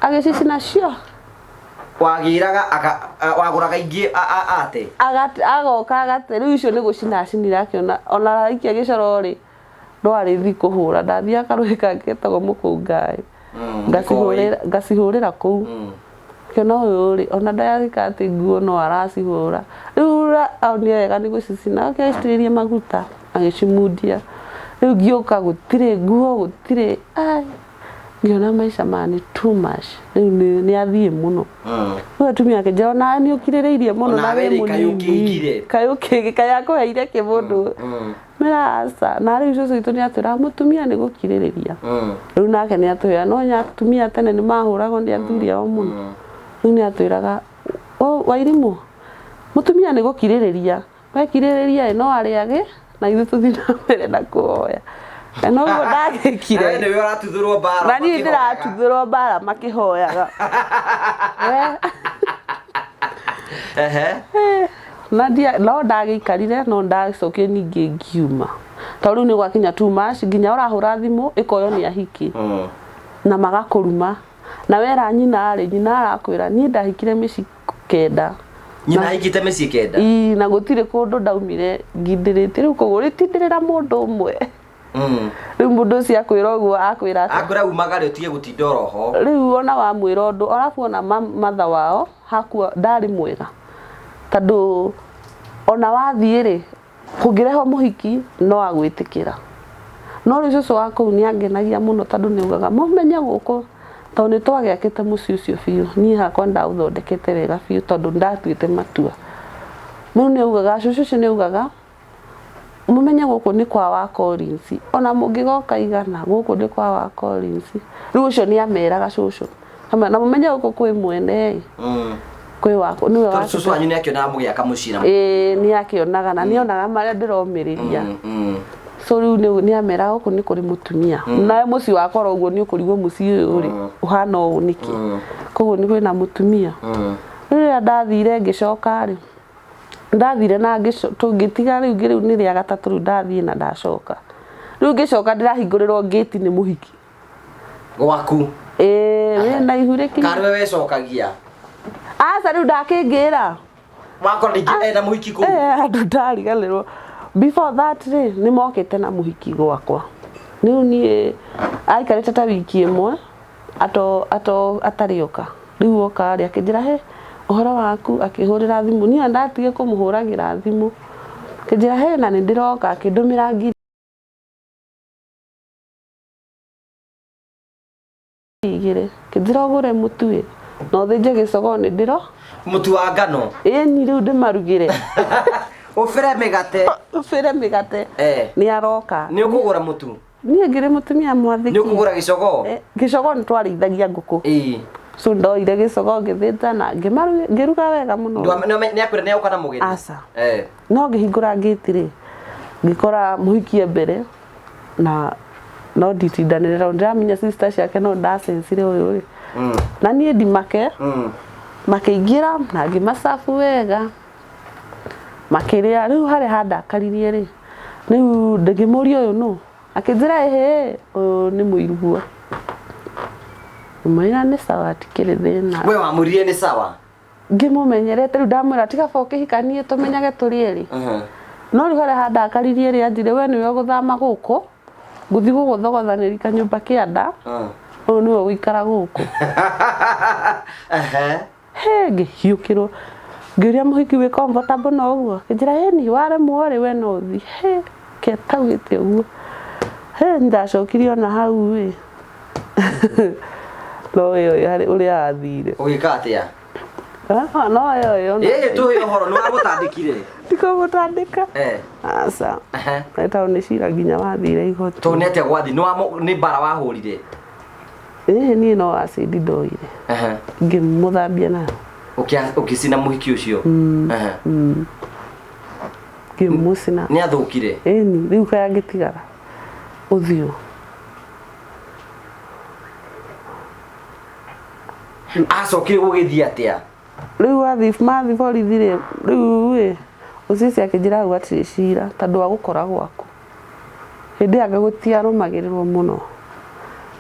agĩcicina cio. Wagĩraga wagũraga ingĩ ate. Agoka agate rĩu icio nĩ gũcina acinire, akĩona ona araikia gĩcoro rĩ, no arĩthi kũhũra. Ndathiaga karũĩ kangĩ getagwo mũkũngaĩ, ngacihũrĩra kũu. Kĩona ũyũ rĩ, ona ndayarika atĩ nguo no aracihũra. Rĩu onire wega nĩ gũcicina, akĩcitĩrĩria maguta, agĩcimundia. Rĩu ngĩũka gũtirĩ nguo, gũtirĩ ai, ngĩona maica maya nĩ too much. Rĩu nĩ athiĩ mũno. Rĩu atumia akĩnjĩra ona nĩ ũkirĩrĩirie mũno na Onawe wĩ rĩ, kaĩ mũnini. ũkĩigire? Kaĩ ũkĩigire, kaĩ akũheire kĩ mũndũ. Mera aca. Na rĩu cũcũ witũ nĩ atwĩraga mũtumia nĩ gũkirĩrĩria. Rĩu nake nĩ atwĩra no nya atumia tene nĩ mahũragwo nĩ athuri ao mũno. Rĩu nĩ atwĩraga o Wairimũ, mũtumia nĩ gũkirĩrĩria, wekirĩrĩria ĩ no arĩage na ithuĩ tũthiĩ na mbere na kũhoya. Na noguo ndagĩkire. Nawe nĩwe ũratuthũrwo mbara. Na niĩ makĩhoyaga. ndĩratuthũrwo mbara makĩhoyaga. We. Na ndia no ndagĩikarire, no ndacokire ningĩ ngiuma, tondũ rĩu nĩ gwakinya too much, nginya ũrahũra thimũ ĩkoywo nĩ ahiki na magakũruma. Na wera nyina rĩ, nyina arakwĩra niĩ ndahikire mĩciĩ 9. Nyina ahikĩte mĩciĩ kenda. Ii, na gũtirĩ kũndũ ndaumire ngindĩrĩte rĩu koguo rĩtindĩrĩra mũndũ ũmwe. Rĩu mũndũ ũcio akwĩra ũguo akwĩra atĩa? Akwĩra umagare ũtige gũtinda oroho. Rĩu ona wamwĩra ũndũ arabu ona matha wao hakua ndarĩ mwega tondũ ona wathiĩ rĩ kũngĩrehwo mũhiki no agwĩtĩkĩra. No rĩu cũcũ wa kũu nĩ angenagia mũno tondũ nĩ augaga mũmenye gũkũ tondũ nĩ twagĩakĩte mũciĩ ũcio biũ, niĩ hakwa nĩ ndaũthondekete wega biũ tondũ nĩ ndatuĩte matua. Rĩu nĩ augaga, cũcũ ũcio nĩ augaga mũmenye gũkũ nĩ kwa wa Collins, ona mũngĩgoka igana gũkũ nĩ kwa wa Collins. Rĩu ũcio nĩ ameraga cũcũ, na mũmenye gũkũ kwĩ mwene ĩ, kwĩ wa nĩwe Tondũ cũcũ wanyu nĩ akĩonaga mũgĩaka mũciĩ na Ĩĩ nĩ akĩonaga na nĩ onaga marĩa ndĩromĩrĩria. So rĩu nĩ ameraga gũkũ nĩ kũrĩ mũtumia. Nawe mũciĩ wakorwo ũguo nĩ ũkũrigwo mũciĩ ũyũ rĩ ũhana ũũ nĩkĩ. Koguo nĩ kwĩna mũtumia. Rĩu rĩrĩa ndathire ngĩcoka rĩ, ndathire na tũngĩtiga rĩu rĩu nĩ rĩa gatatũ rĩu ndathiĩ na ndacoka. Rĩu ngĩcoka ndĩrahingũrĩrwo ngĩti nĩ mũhiki. Gwaku. Ĩĩ wĩna ihu rĩkinya. Karĩ we wecokagia. Aca rĩu ndakĩngĩra. Wakora ningĩ ena mũhiki kũu. Andũ ndariganĩrwo. Before that rĩ, nĩ mokĩte na mũhiki gwakwa. Rĩu niĩ aikarĩte ta wiki ĩmwe ato ato atarĩ oka. Rĩu oka rĩ akĩnjĩra he ũhoro waku akĩhũrĩra thimũ. Niĩ ona ndatigire kũmũhũragĩra thimũ. Akĩnjĩra he na nĩ ndĩroka akĩndũmĩra 2,000. Akĩnjĩra ũgũre mũtu ĩ na ũthĩnje gĩcogoo nĩ ndĩro. Mũtu wa ngano. Ĩni rĩu ndĩmarugĩre. Ũbĩre mĩgate. Ũbĩre mĩgate. Nĩ aroka. Nĩ ũkũgũra mũtu? Niĩ ngĩrĩ mũtumia mwathĩki. Nĩ ũkũgũra gĩcogoo? Gĩcogoo nĩ twarĩithagia ngũkũ. So ndoire gĩcogoo ngĩthĩnja na ngĩruga wega mũno. Nĩ akwĩra nĩ oka na mũgeni? Aca. No ngĩhingũra ngĩti rĩ, ngĩkora mũhiki e mbere na no nditindanĩre tondũ ndĩramenya sister ciake no ndacensire ũyũ rĩ. Na niĩ ndimake, makĩingĩra na ngĩmacabu wega, makĩrĩa. Rĩu harĩa handakaririe rĩ, rĩu ngĩmũria ũyũ nũ? Akĩnjĩra ĩhĩ, ũyũ nĩ mũirugua. Ngĩmwĩra nĩ sawa hatikĩrĩ thĩna. We wamwĩrire nĩ sawa? Ngĩmũmenyerete rĩu ndamwĩra tiga baba ũkĩhikanie tũmenyage tũrĩ erĩ. No rĩu harĩa handakaririe rĩ anjĩre we nĩwe ũgũthama gũkũ, ngũthiĩ gũgũthogothanĩria kanyũmba kĩanda, ũyũ nĩwe ũgũikara gũkũ. He ngĩhiũkĩrwo. Ngĩũria mũhiki wĩ comfortable na ũguo? Akĩnjĩra ĩni waremwo rĩ we no ũthiĩ. He ketaugĩte ũguo. He ndacokirie ona hau ĩ. No ĩyo ũrĩa athire. Ũgĩka atĩa? No ĩyo ĩyo. Ĩ tũhe ũhoro nĩ wamũtandĩkire? Ndikũmũtandĩka. Aca. Tondũ nĩ cira nginya wathire igoti. Tondũ nĩ atĩa gwathi? Nĩ mbara wahũrire? Ĩĩ niĩ no acid ndoire. Ngĩmũthambia nayo. Ũkĩcina mũhiki ũcio? Ngĩmũcina. Nĩ athũkire? Ĩni, rĩu kaĩ angĩtigara ũthiũ. Acokire gũgĩthiĩ atĩa? Rĩu athiĩ mathiĩ borithi rĩ, rĩu ĩ, ũcici akĩnjĩra hau hatirĩ cira tondũ wa gũkora gwaku. Hĩndĩ ĩyo anga gũtiarũmagĩrĩrwo mũno.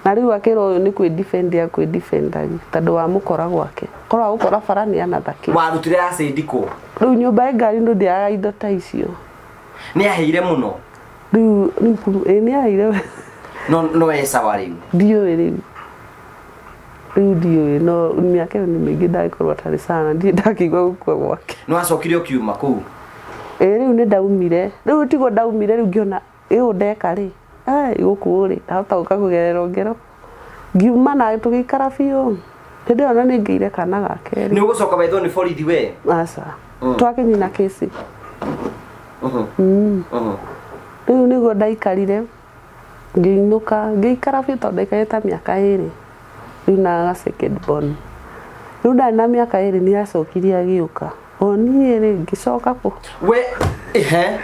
Na rĩu akĩrwo ũyũ nĩ kwĩ defend akwĩ defend tondũ wa mũkora gwake. Korwo agũkora bara nĩ another case. Warutire acid kũ? Rĩu nyũmba ĩ ngari ndũ ndĩagaga indo ta icio. Nĩ aheire mũno? Rĩu ĩ nĩ aheire. No no e sawa rĩu? Ndiũĩ rĩu. Rĩu ndiũĩ no mĩaka ĩyo nĩ mĩingĩ ndagĩkorwo atarĩ sawa na ndirĩ ndakĩigua gũkua gwake. Nĩ wacokire ũkiuma kũu? Ĩ rĩu nĩ ndaumire. Rĩu tiguo ndaumire rĩu ngĩona ĩũ ndeka rĩ, ai gũkũ rĩ ndahota gũka kũgererwo ngero. Ngiuma na tũgĩikara biũ. Hĩndĩ ĩyo na nĩ ngĩire kana ga kerĩ. Nĩ ũgũcoka wethwo nĩ borithi we? Aca. Twakĩnina kĩci. Rĩu nĩguo ndaikarire ngĩinũka ngĩikara biũ tondũ ndaikarire ta mĩaka ĩrĩ. Rĩu na second born. Rĩu ndarĩ na mĩaka ĩrĩ nĩ acokirie agĩũka. O niĩ rĩ ngĩcoka kũ. We ehe.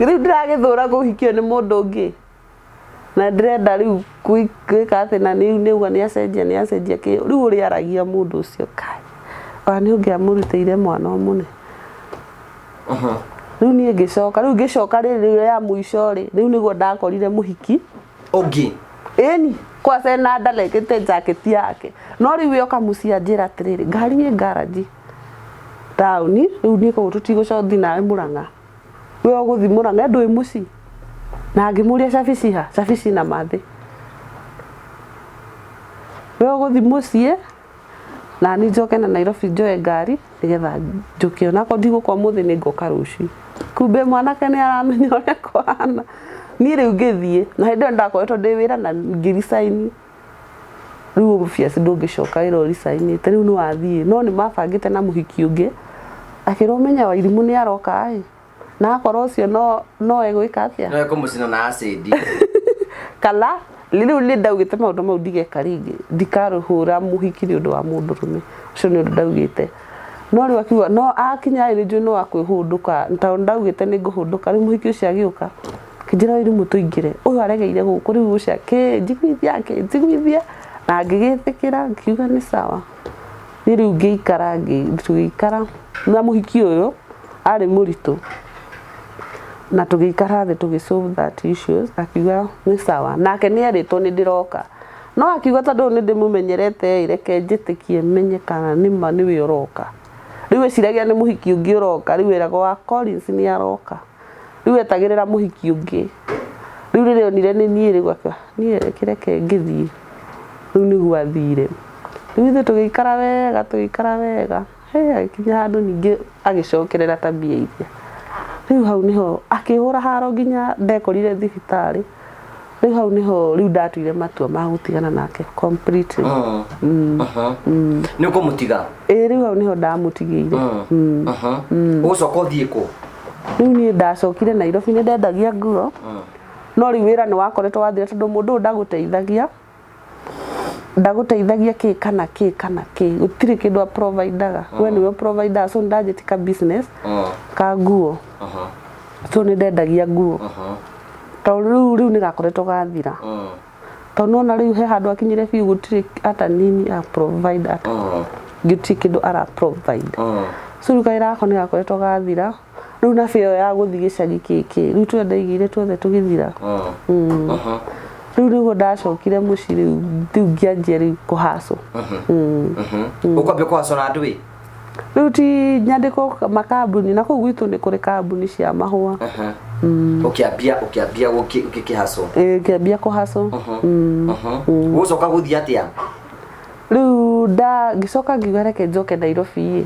Rĩu ndĩragĩthũra kũhikio nĩ mũndũ ũngĩ. Na ndĩrenda rĩu gwĩka atĩ na rĩu nĩauga nĩ acenjia nĩ acenjia kĩ rĩu ũrĩa aragia mũndũ ũcio kai. Ona nĩ ũngĩamũrutĩire mwana ũmũne. Rĩu niĩ ngĩcoka rĩu ngĩcoka rĩrĩ rĩa mũico rĩ rĩu nĩguo ndakorire mũhiki. Ũngĩ? Ĩni kwaca na ndarekete jacket yake. No rĩu yoka mũciĩ anjĩra atĩrĩrĩ ngari ĩ garage. Taũni rĩu niĩ koguo tũtigũcoka thiĩ nawe Mũrang'a. We ũgũthiĩ Mũrang'a ndũĩ mũciĩ? Na ngĩmũria cabi ciha? Cabi cina mathĩ. We ũgũthiĩ mũciĩ na niĩ njoke na Nairobi njoe ngari nĩgetha njũke onakorwo ndigũka ũmũthĩ nĩ ngoka rũciũ. Kumbe mwanake nĩ aramenya ũrĩa kũhana. Niĩ rĩu ngĩthiĩ na hĩndĩ ĩyo nĩndakoretwo ndĩ wĩra na ngĩ resign. Rĩu obvious ndũngĩcoka wĩra ũ resign ĩte rĩu nĩ wathiĩ. No nĩ mabangĩte na mũhiki ũngĩ akĩrwo ũmenye Wairimũ nĩ aroka ĩ, na akorwo ũcio no no egwĩka atĩa? No ekũmũcina na acid. Kana rĩu nĩ ndaugĩte maũndũ mau ndigeka rĩngĩ, ndikarũhũra mũhiki nĩ ũndũ wa mũndũrũme, ũcio nĩ ũndũ ndaugĩte. No rĩu akiuga no akinya ĩ nĩ njũĩ no akwĩhũndũka tondũ ndaugĩte nĩ ngũhũndũka, rĩu mũhiki ũcio agĩũka akĩnjĩra Wairimũ tũingĩre, ũyũ aregeire gũkũ rĩu ũcio akĩnjiguithia akĩnjiguithia na ngĩgĩtĩkĩra ngiuga nĩ sawa. Niĩ rĩu ngĩikara tũgĩikara na mũhiki ũyũ arĩ mũritũ na tũgĩikara thĩ tũgĩ solve that issues akiuga nĩ sawa nake nĩ erĩtwo nĩ ndĩroka no akiuga tondũ nĩ ndĩmũmenyerete ĩ reke njĩtĩkie menye kana nĩma nĩwe ũroka. Rĩu eciragia nĩ mũhiki ũngĩ ũroka rĩu eragwo wa Collins nĩ aroka. Rĩu etagĩrĩra mũhiki ũngĩ. Rĩu rĩrĩa onire nĩ niĩ rĩu akiuga niĩ reke ngĩthiĩ. Rĩu nĩguo athire. Rĩu ithuĩ tũgĩikara wega tũgĩikara wega. Hĩ agĩkinya handũ ningĩ agĩcokerera tabia iria. Rĩu hau nĩho akĩhũra haro nginya ndekorire thibitarĩ. Rĩu hau nĩho rĩu ndatuire matua ma gũtigana nake completely. Nĩ ũkũmũtiga? Ĩĩ rĩu hau nĩho ndamũtigĩire. Ũgũcoka ũthiĩ kũ? Rĩu niĩ ndacokire Nairobi nĩ ndendagia nguo. No rĩu wĩra nĩ wakoretwo wathira tondũ mũndũ ũyũ ndagũteithagia. Ndagũteithagia kĩ kana kĩ kana kĩ. Gũtirĩ kĩndũ a providaga. We nĩwe ũ providaga so nĩ ndanjĩtie ka business ka nguo. So nĩ ndendagia nguo. Tondũ rĩu rĩu nĩ gakoretwo gathira. Tondũ nĩwona rĩu he handũ akinyire biũ gũtirĩ hata nini a provide ata. Gũtirĩ kĩndũ ara provide. So rĩu kawĩra gakwa nĩ gakoretwo gathira. Rĩu na fare ya gũthiĩ gĩcagi kĩ kĩ. Rĩu tũrĩa ndaigĩire tuothe tũgĩthira. Rĩu nĩguo ndacokire mũciĩ rĩu rĩu ngĩanjia rĩu kũhacũ. Ũkwambia kũhacũ na andũ ĩ? Rĩu ti nyandĩkwo makambuni na kũu gwitũ nĩ kũrĩ kambuni cia mahũa. Ũkĩambia ũkĩambia ũkĩhacũ. Ĩĩ ngĩambia kũhacũ. Ũgũcoka gũthiĩ atĩa? Rĩu nda ngĩcoka ngiuga reke njoke Nairobi ĩ.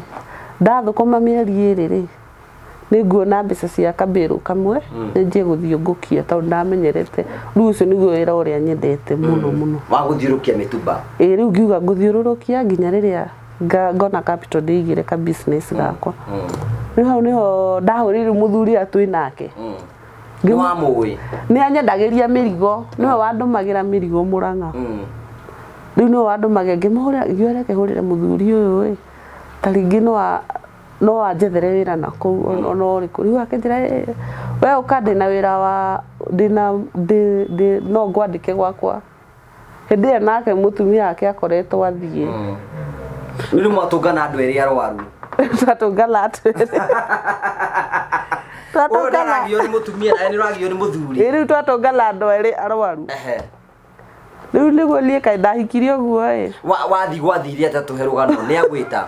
Ndathũkũma mĩeri ĩrĩ rĩ, nĩ nguona mbeca cia kabĩrũ kamwe nĩ njie gũthiũngũkia tondũ ndamenyerete. Rĩu ũcio nĩguo wĩra ũrĩa nyendete mũno mũno. Wa gũthiũrũkia mĩtumba. Ĩĩ rĩu ngiuga ngũthiũrũrũkia nginya rĩrĩa ngona capital ndĩigĩre ka business gakwa. Rĩu hau nĩho ndahũrĩire mũthuri ũrĩa twĩ nake. Nĩ wamũĩ? Nĩ anyendagĩria mĩrigo, nĩwe wandũmagĩra mĩrigo Mũrang'a. Rĩu nĩwe wandũmagĩra ngĩmũhũrĩra ngiuga reke hũrĩre mũthuri ũyũ ĩ, ta rĩngĩ no no anjethere wĩra na kũu ona ũrĩkũ. Rĩu akĩnjĩra ĩ we ũka ndĩna wĩra wa ndĩna ndĩ no ngwandĩke gwakwa. Hĩndĩ ĩyo nake mũtumia wake akoretwo athiĩ. Rĩu nĩ mwatũngana andũ erĩ arwaru. Twatũngana andũ erĩ. Ũyũ Twatũngana. ndaragio nĩ mũtumia nawe nĩ ũragio nĩ mũthuri. Ĩ rĩu twatũngana andũ erĩ arwaru. Rĩu nĩguo niĩ kaĩ ndahikirie ũguo ĩ. Wathiĩ gwathire atĩa tũhe rũgano nĩ agwĩta?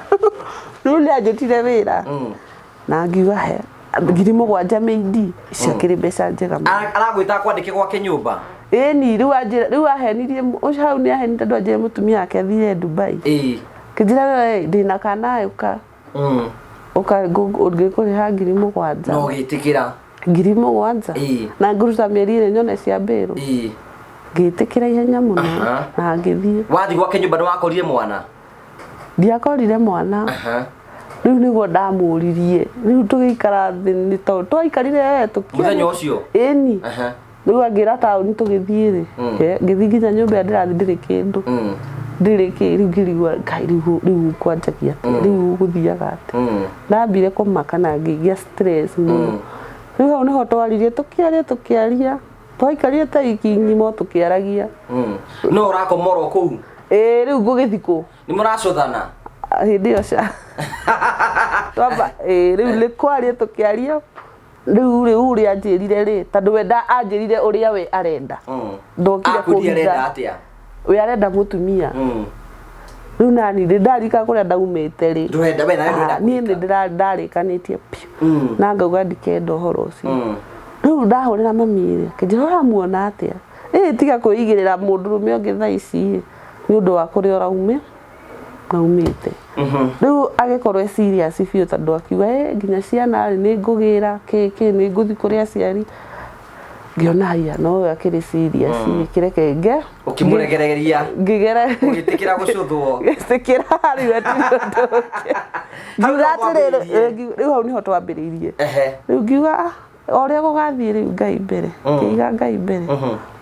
Rĩu nĩ anjĩtire wĩra. Na ngiuga he 7,000 mĩindi icio akĩrĩ mbeca njega mũno. Aragwĩta akwandĩke gwake nyũmba? Ĩni rĩu anjĩra rĩu ahenirie ũcio hau nĩ ahenirie tondũ anjĩra mũtumia wake athire Dubai. Kĩnjĩra we ndĩna kana ũka. Ũka ngĩkũrĩha 7,000. No ũgĩtĩkĩra? 7,000. Na ngũruta mĩeri ĩrĩ nyone cia mbĩrũ. Ngĩtĩkĩra ihenya mũno na ngĩthiĩ. Wathiĩ gwake nyũmba nĩ wakorire mwana? Ndiakorire mwana. Rĩu nĩguo ndamũririe. Rĩu tũgĩikara thĩ nĩ tondũ twaikarire we tũkĩaria. Mũthenya ũcio? Ĩni. Rĩu angĩra taũni tũgĩthiĩ rĩ, ngĩthiĩ nginya nyũmba ĩrĩa ndĩrathiĩ ndĩrĩ kĩndũ. Ndĩrĩ kĩ, rĩu ngĩrigwo Ngai rĩu rĩu kwanjagia atĩa, rĩu gũthiaga atĩa. Ndambire kũmaka na ngĩgĩa stress mũno. Rĩu hau nĩho twaririe tũkĩaria tũkĩaria, twaikarire ta wiki ng'ima o tũkĩaragia. No ũrakoma oro kũu? Ĩĩ rĩu ngũgĩthiĩ kũ? Nĩ mũracũthana? Hĩndĩ ĩyo ca. Twamba ĩĩ rĩu nĩ kwaria tũkĩaria. Rĩu rĩ ũrĩa anjĩrire rĩ, tondũ we nda anjĩrire ũrĩa we arenda. Ndokire Akwĩrire kũhitha. arenda atĩa? We arenda mũtumia. Rĩu nani rĩ ndarika kũrĩa ndaumĩte rĩ, Ndũrenda we nawe ndũrenda Ah, niĩ nĩ kũhika. ndĩra- ndarĩkanĩtie biũ na ngauga ndikenda ũhoro ũcio. Rĩu ndahũrĩra mami rĩ, akĩnjĩra ũramuona atĩa, ĩ tiga kwĩigĩrĩra mũndũrũme ũngĩ thaa ici ĩ, nĩ ũndũ wa kũrĩa ũraume naumĩte. Rĩu agĩkorwo e serious biũ tondũ akiuga ĩ nginya ciana rĩ nĩ ngũgĩra kĩ kĩ nĩ ngũthiĩ kũrĩ aciari. Ngĩona haiya no ũyũ akĩrĩ serious ĩ, kĩreke nge Ũkĩmũrekereria. Ngĩgera. Ũgĩtĩkĩra gũcũthwo. Ngĩtĩkĩra rĩu hatirĩ ũndũ ũngĩ. Hau Ngiuga no atĩrĩrĩ, mwambĩrĩirie. rĩu hau nĩho twambĩrĩirie. Rĩu ngiuga "Ah, o ũrĩa gũgathiĩ rĩu Ngai mbere, ngĩiga Ngai mbere,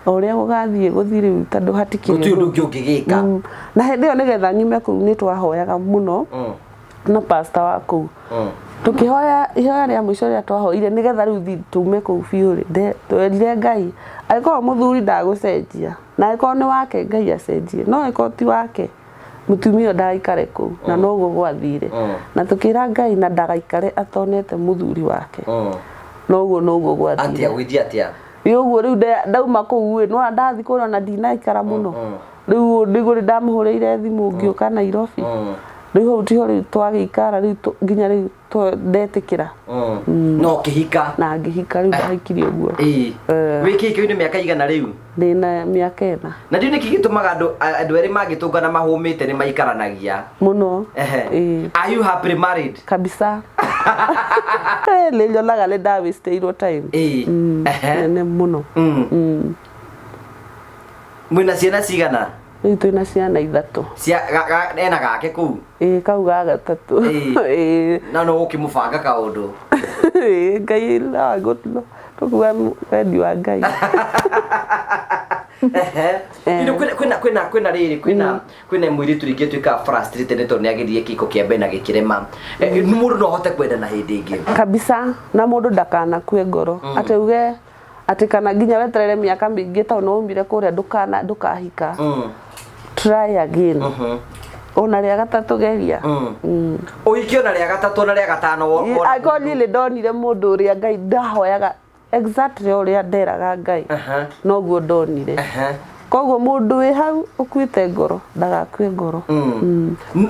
o ũrĩa gũgathiĩ gũthiĩ rĩu tondũ hatikĩrĩ Gũtirĩ ũndũ ũngĩ ũngĩgĩka. Na hĩndĩ ĩyo nĩgetha nyume kũu nĩ twahoyaga mũno na pastor wa kũu, tũkĩhoya ihoya rĩa mũico rĩrĩa twahoire nĩgetha rĩu tume kũu biũ rĩ, twerire Ngai angĩkorwo mũthuri ndagũcenjia na angĩkorwo nĩ wake Ngai acenjie, no angĩkorwo ti wake mũtumia ũyũ ndagaikare kũu, na noguo gwathire. Na tũkĩra Ngai na ndagaikare atonete mũthuri wake, noguo noguo gwathire. Atĩa gwĩthia atĩa? Ĩ ũguo rĩu ndauma kũu ĩ nĩwona ndathiĩ kũrĩa ona ndinaikara mũno, rĩu nĩguo rĩ ndamũhũrĩire thimũ ngĩũka Nairobi. Rĩu hau tiho rĩu twagĩikara rĩu nginya rĩu ndetĩkĩra. No ũkĩhika. Na ngĩhika rĩu ndahikirie ũguo. Wĩ kĩhiko-inĩ mĩaka igana rĩu? Ndĩna mĩaka 4. Na ndiũĩ nĩkĩ gĩtũmaga andũ erĩ mangĩtũngana mahũmĩte nĩ maikaranagia mũno. Are you happily married? Kabisa. Nĩ nyonaga nĩ ndawĩstĩirwo time. Nene mũno. Mwĩna ciana cigana? Rĩu twĩna ciana 3. Cia, ga, ga, ena gake kũu? Ĩĩ, kau ga gatatũ. Ĩĩ. Na no ũkĩmũbanga kaũndũ? Ĩĩ, Ngai no agũ-, tũkuga wendi wa Ngai. Ino kwĩna, kwĩna, kwĩna, kwĩna rĩrĩ, kwĩna, kwĩna mũirĩtu rĩngĩ atuĩkaga frustrated nĩ tondũ nĩ ageririe kĩhiko kĩa mbere na gĩkĩrema. Mũndũ no ahote kwenda na hĩndĩ ĩngĩ. Kabisa, na mũndũ ndakanakue ngoro. Atĩ uge atĩ kana nginya weterere mĩaka mĩingĩ tondũ nĩ waumire kũrĩa ndũkahika. Try again. Ona rĩa gatatũ geria. Ũhiki ona rĩa gatatũ ona rĩa gatano wona Angĩkorwo niĩ nĩ ndonire mũndũ ũrĩa Ngai ndahoyaga exactly ũrĩa nderaga Ngai, noguo ndonire. Koguo mũndũ wĩ hau ũkuĩte ngoro ndagakue ngoro.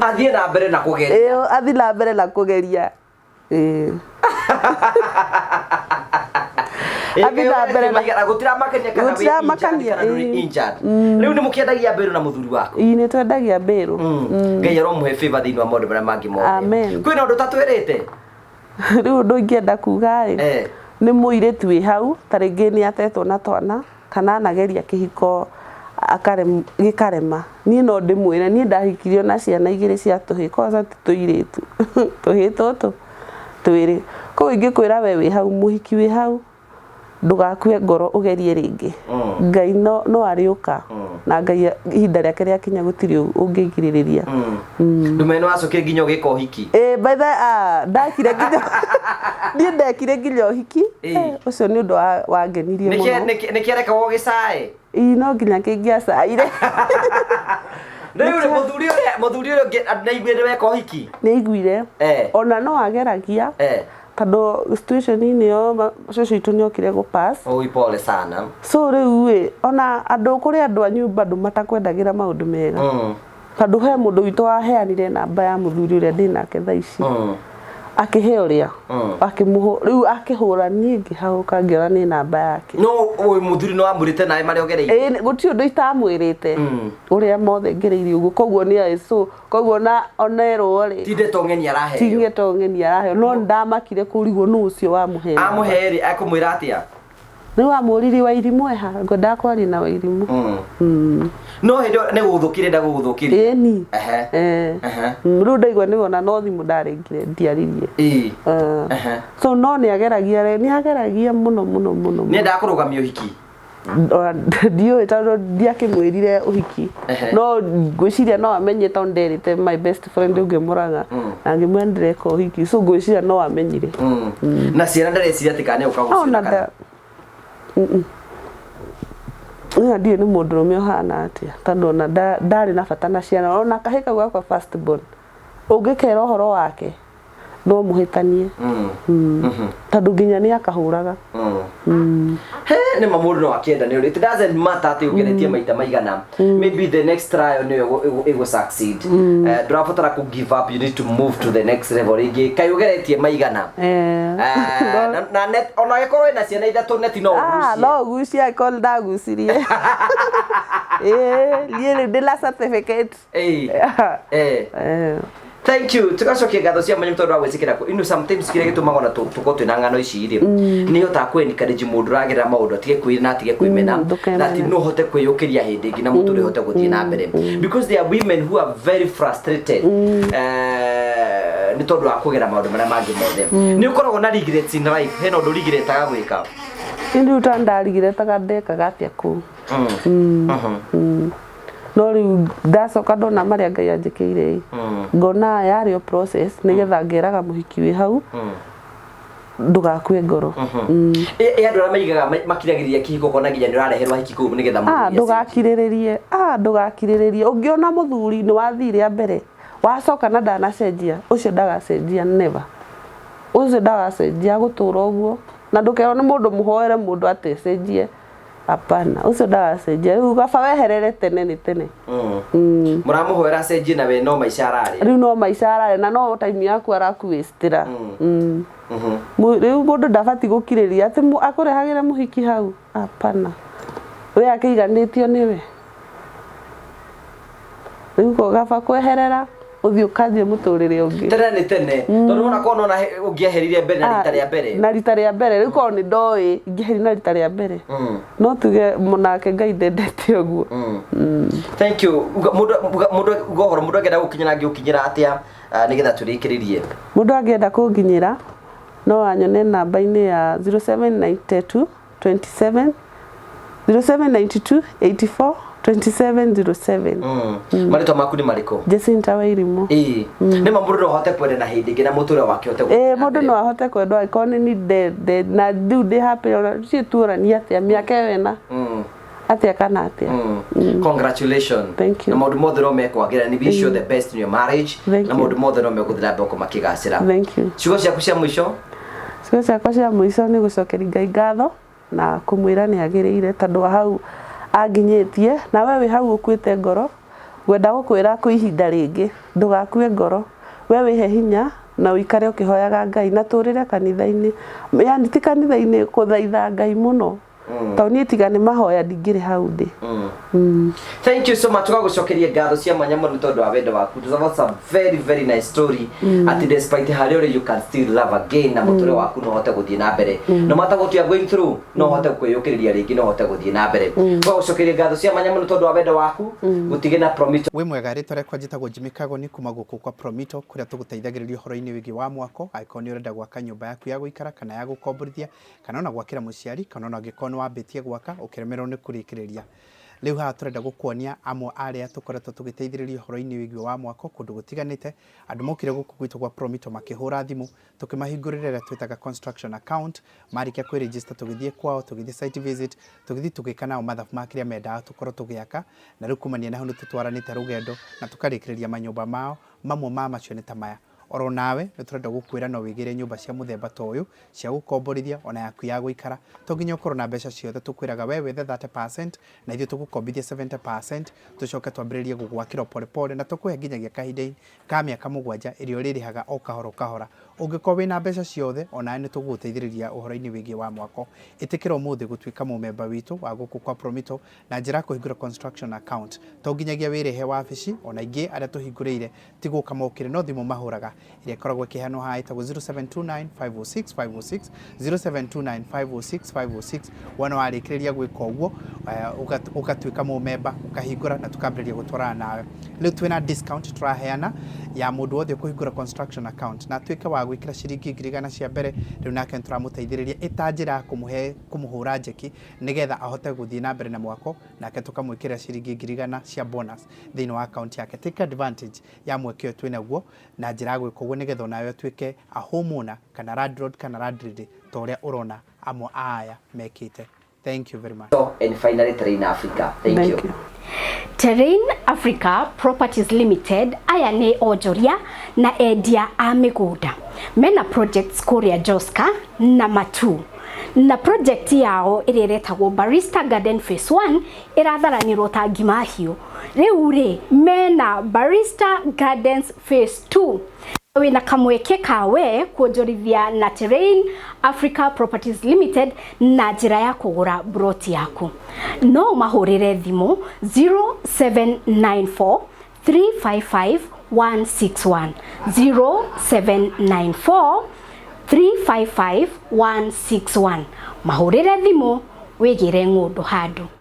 Athiĩ na mbere na kũgeria. Ĩĩ, athiĩ na mbere na kũgeria. Ĩĩ. Athiĩ na mbere na Gũtiramakania kana wĩ Gũtiramakania, injured kana ndũrĩ ĩĩ. injured. Rĩu nĩ mũkĩendagia mbĩrũ na mũthuri waku? Ĩĩ, nĩ twendagia mbĩrũ. Ngai aromũhe favor thĩinĩ wa maũndũ marĩa mangĩ mothe. Amen. Kwĩna ũndũ ũtatwĩrĩte? Rĩu ũndũ ingĩenda kuga rĩ, nĩ mũirĩtu wĩ hau, ta rĩngĩ nĩ atetwo na twana, kana anageria kĩhiko gĩkarema. Niĩ no ndĩmwĩre, niĩ ndahikirio na ciana 2 cia tũhĩĩ, kwanza ti tũirĩtu, tũhĩĩ tũtũ twĩrĩ. Koguo ingĩkwĩra we wĩ hau, mũhiki wĩ hau, ndũgakue ngoro ũgerie rĩngĩ. Ngai no arĩũka, na Ngai ihinda rĩake rĩakinya gũtirĩ ũngĩgirĩrĩria. Ndũmene nĩ wacokire nginya ũgĩka ũhiki? Ĩĩ, by the way, ndakire nginya niĩ ndekire nginya ũhiki. Ũcio nĩ ũndũ wangenirie mũno. Nĩ kĩarekagwo gĩcae? Ĩĩ, no nginya kĩngĩacaire. Rĩu rĩ, mũthuri ũrĩa ũngĩ nĩaiguire nĩ weka ũhiki? Nĩaiguire. Ona no ageragia. Tondũ situation-inĩ ĩyo cũcũ witũ nĩokire gũ pass. Oi, pole sana. So rĩu ĩ, ona andũ kũrĩ andũ a nyũmba andũ matakwendagĩra maũndũ mega. Tondũ he mũndũ witũ waheanire namba ya mũthuri ũrĩa ndĩ nake thaa ici. Akĩhe ũrĩa. Rĩu akĩhũra niĩ ngĩhagũka ngĩona nĩ namba yake. No ũyũ mũthuri nĩ wamwĩrĩte nawe marĩa ũgereire? Ĩĩ, gũtirĩ ũndũ itamwĩrĩte. Ũrĩa mothe ngereire ũguo, koguo nĩ oĩ, so koguo ona erwo rĩ, Ti ndeto ng'eni araheo. Ti ndeto ng'eni araheo, no nĩndamakire kũrigwo nũ ũcio wamũhe namba. Amũhe rĩ, ekũmwĩra atĩa? Rĩu amũririe Wairimũ eha, ngwendaga kwaria na Wairimũ. No hĩndĩ ĩyo nĩ gũgũthũkĩria enda gũgũthũkĩria? Ĩni. Rĩu ndaigua nĩ wona no thimũ ndarĩngire ndiaririe. So no nĩ ageragia rĩ, nĩ ageragia mũno mũno mũno mũno. Nĩ endaga kũrũgamia ũhiki? Ndiũĩ tondũ ndiakĩmwĩrire ũhiki. No ngwĩciria no amenye tondũ nderĩte my best friend ũngĩ Mũrang'a, na ngĩmwĩra ndĩreka ũhiki, so ngwĩciria no amenyire. Na ciana ndareciria atĩ kana nĩ ũka gũciona Ona kana? Niĩ ndiũĩ nĩ mũndũrũme ũhana atĩa, tondũ ona ndarĩ na bata na ciana, ona kahĩĩ kau gakwa first born, ũngĩkera ũhoro wake, No mũhĩtanie. Tondũ nginya nĩ akahũraga. He nĩ ma mũndũ no akĩenda nĩ ũrĩ it doesn't matter atĩ ũgeretie maita maigana, maybe the next trial nĩyo ĩgũ succeed. Ndũrabatara kũ give up, you need to move to the next level rĩngĩ kaĩ ũgeretie maigana. Na net ona angĩkorwo wĩna ciana ithatũ neti no Ah, ũgucie. No ũgucie angĩkorwo nĩ ndagucirie. Ĩĩ, niĩ rĩu ndĩna certificate. Thank you, tugacokia ngatho cia mwanya tondũ wa gwĩtĩkĩra sometimes kĩrĩa gĩtũmaga ona tũkorwo twĩna ng'ano ici rĩ nĩ hotaga kũ encourage mũndũ ũragerera maũndũ atige kwĩrira na atige kwĩmena. Ndũkemene. Na atĩ no ũhote kwĩyũkĩria hĩndĩ ĩngĩ na mũtũrĩre ũhote gũthiĩ na mbere, because there are women who are very frustrated nĩ tondũ wa kũgera maũndũ marĩa mangĩ mothe. Nĩ ũkoragwo na regrets in life? Hena ũndũ regretaga gwĩka? Rĩu ta ndarigiretaga ndekaga atĩa kũu. No rĩu ndacoka ndona marĩa Ngai anjĩkĩire ĩ, ngona yarĩ o process nĩgetha ngeraga mũhiki wĩ hau ndũgakue ngoro. Ĩ andũ arĩa maigaga makiragĩrĩria kĩhiko kona nginya nĩ ũrareherwo ahiki kũu nĩgetha Ah, mũthuri acenjie. Ndũgakirĩrĩrie, ah, ndũgakirĩrĩrie. Ũngĩona mũthuri nĩ wathiĩ rĩa mbere wacoka na ndanacenjia, ũcio ndagacenjia, never. Ũcio ndagacenjia, agũtũra ũguo. Na ndũkerwo nĩ mũndũ mũhoere mũndũ atecenjie, hapana, ũcio ndagacenjia. Rĩu gaba weherere tene nĩ tene. Mũramũhoera acenjie na we no maica ararĩa. Rĩu no maica ararĩa na no time yaku arakuwĩstĩra. Rĩu mũndũ ndabatiĩ gũkirĩria atĩ akũrehagĩre mũhiki hau, hapana, we akĩiganĩtio nĩwe. Rĩu ko gaba kweherera ũthiĩ ũkanjie mũtũrĩre ũngĩ. Tene nĩ tene, tondũ wona korwo nona ũngĩeherire mbere na rita rĩa mbere. Na rita rĩa mbere, rĩu korwo nĩ ndoĩ ingĩeherire na rita rĩa mbere. No tuge nake Ngai ndendete ũguo. Thank you. Mũndũ uga ũhoro mũndũ angĩenda gũkinyĩra angĩũkinyĩra atĩa, nĩgetha tũrĩkĩrĩrie? Mũndũ angĩenda kũnginyĩra no anyone namba-inĩ ya 0792 27 0792 84 27 07. Marĩtwa maku nĩ marĩkũ? Jacinta Wairimu. Ĩĩ nĩ ma mũndũ no ahote kwenda na hĩndĩ ĩngĩ na mũtũrĩre wake ũhote gũthiĩ Ĩĩ, na mũndũ mbere. No ahote kwendwo angĩkorwo nĩ ni ndende na rĩu ndĩ happy ona ciĩ tuorania atĩa mĩaka ĩyo ĩna atĩa kana atĩa. Congratulations. Thank you. Na maũndũ mothe no mekwagĩra. Ni wish you the best in your marriage. Thank Na you. maũndũ mothe no megũthiĩ na mbere makĩgacĩra. Thank you. Ciugo ciaku cia mũico? Ciugo ciakwa cia mũico nĩ gũcokeria Ngai ngatho na kũmwĩra nĩ agĩrĩire tondũ wa hau anginyĩtie. Na we wĩ hau ũkuĩte ngoro, ngwenda gũkwĩra kwĩ ihinda rĩngĩ ndũgakue ngoro, we wĩhe hinya na ũikare ũkĩhoyaga Ngai na tũrĩre kanitha-inĩ, yani ti kanitha-inĩ, kũthaitha Ngai mũno, tondũ niĩ tiga nĩ mahoya ndingĩrĩ hau ndĩ. Thank you so much. Tũgagũcokeria ngatho cia mwanya mũno nĩ tondũ wa wendo waku. That's a very very nice story. Atĩ despite harĩa ũrĩ you can still love again na mũtũrĩre waku no ũhote gũthiĩ na mbere. No matter what you are going through, no ũhote kwĩyũkĩrĩria rĩngĩ no ũhote gũthiĩ na mbere. Tũgagũcokeria ngatho cia mwanya mũno tondũ wa wendo waku. Gũtige na Promito. Wĩ mwega, rĩtwa rĩakwa njĩtagwo Jimmy Kagoni kuma gũkũ kwa Promito kũrĩa tũgũteithagĩrĩria ũhoro-inĩ wĩgiĩ wa mwako. Angĩkorwo nĩ ũrenda gwaka nyũmba yaku ya gũikara kana ya gũkomborithia kana ona gwakĩra mũciari kana ona angĩkorwo nĩ wambĩtie gwaka ũkĩremererwo nĩ kũrĩkĩrĩria. Rĩu haha tũrenda gũkuonia amwe arĩa tũkoretwo tũgĩteithĩrĩria ũhoro-inĩ wĩgiĩ wa mwako kũndũ gũtiganĩte. Andũ mokire gũkũ gwitũ gwa Promito makĩhũra thimũ tũkĩmahingũrĩra ĩrĩa twĩtaga construction account. Marĩkia kwĩ-register tũgĩthiĩ kwao, tũgĩthiĩ site visit, tũgĩthiĩ tũgĩka nao mathabu ma kĩrĩa mendaga tũkorwo tũgĩaka, na rĩu kumania na hau nĩ tũtwaranĩte rũgendo na tũkarĩkĩrĩria manyũmba mao. Mamwe ma macio nĩ ta maya. Oro nawe nĩ tũrenda gũkwĩra no wĩgĩre nyũmba cia mũthemba ta ũyũ cia gũkomborithia ona yaku ya gũikara. To nginya ũkorwo na mbeca ciothe, tũkwĩraga we wethe 30% na ithuĩ tũgũkombithia 70%, tũcoke twambĩrĩrie gũgwakĩra o pole pole na tũkũhe nginyagia kahinda ka mĩaka 7 ĩrĩa ũrĩrĩhaga o kahora o kahora. Ũngĩkorwo wĩna mbeca ciothe onawe nĩ tũgũgũteithĩrĩria ũhoro-inĩ wĩgiĩ wa mwako. Ĩtĩkĩra ũmũthĩ gũtuĩka mũmemba witũ wa gũkũ kwa Promito na njĩra ya kũhingũra construction account. To nginyagia wĩrĩhe wabici, ona ingĩ arĩa tũhingũrĩire ti gũka mokire no thimũ mahũraga ĩrĩa ĩkoragwo ĩkĩheanwo haha ĩtagwo 0729 506 506, 0729 506 506. Wona warĩkĩrĩria gwĩka ũguo ũgatuĩka mũmemba, ũkahingũra na tũkambĩrĩria gũtwarana nawe. Rĩu twĩna discount tũraheana ya mũndũ wothe ũkũhingũra construction account na atuĩke wa gwĩkĩra ciringi 100,000 cia mbere. Rĩu nake nĩtũramũteithĩrĩria ĩta njĩra ya kũmũhe kũmũhũra njeki nĩgetha ahote gũthiĩ na mbere na mwako, nake tũkamwĩkĩra ciringi 100,000 cia bonus thĩinĩ wa account yake. Take advantage ya mweke ũyũ twĩnaguo na njĩra ya gwĩka ũguo nĩgetha onawe ũtuĩke a homeowner kana landlord kana landlady ta ũrĩa ũrona amwe a aya mekĩte. Thank you very much. And finally, Terrain Africa. Thank you. Thank you. Terrain Africa. Africa Properties Limited aya nĩ onjoria na endia a mĩgũnda mena projects kũrĩa Joska na Matu na project yao ĩrĩa ĩretagwo Barista Garden Phase 1 ĩratharanĩrwo ta ngima hiũ. Rĩu rĩ mena Barista Gardens Phase 2 wĩna kamweke kawe kuonjorithia na Terrain Africa Properties Limited na njĩra ya kũgũra broti yaku. No ũmahũrĩre thimũ 0794 355 161, 0794 355 161. Mahũrĩre thimũ wĩgĩre ng'ũndũ handũ.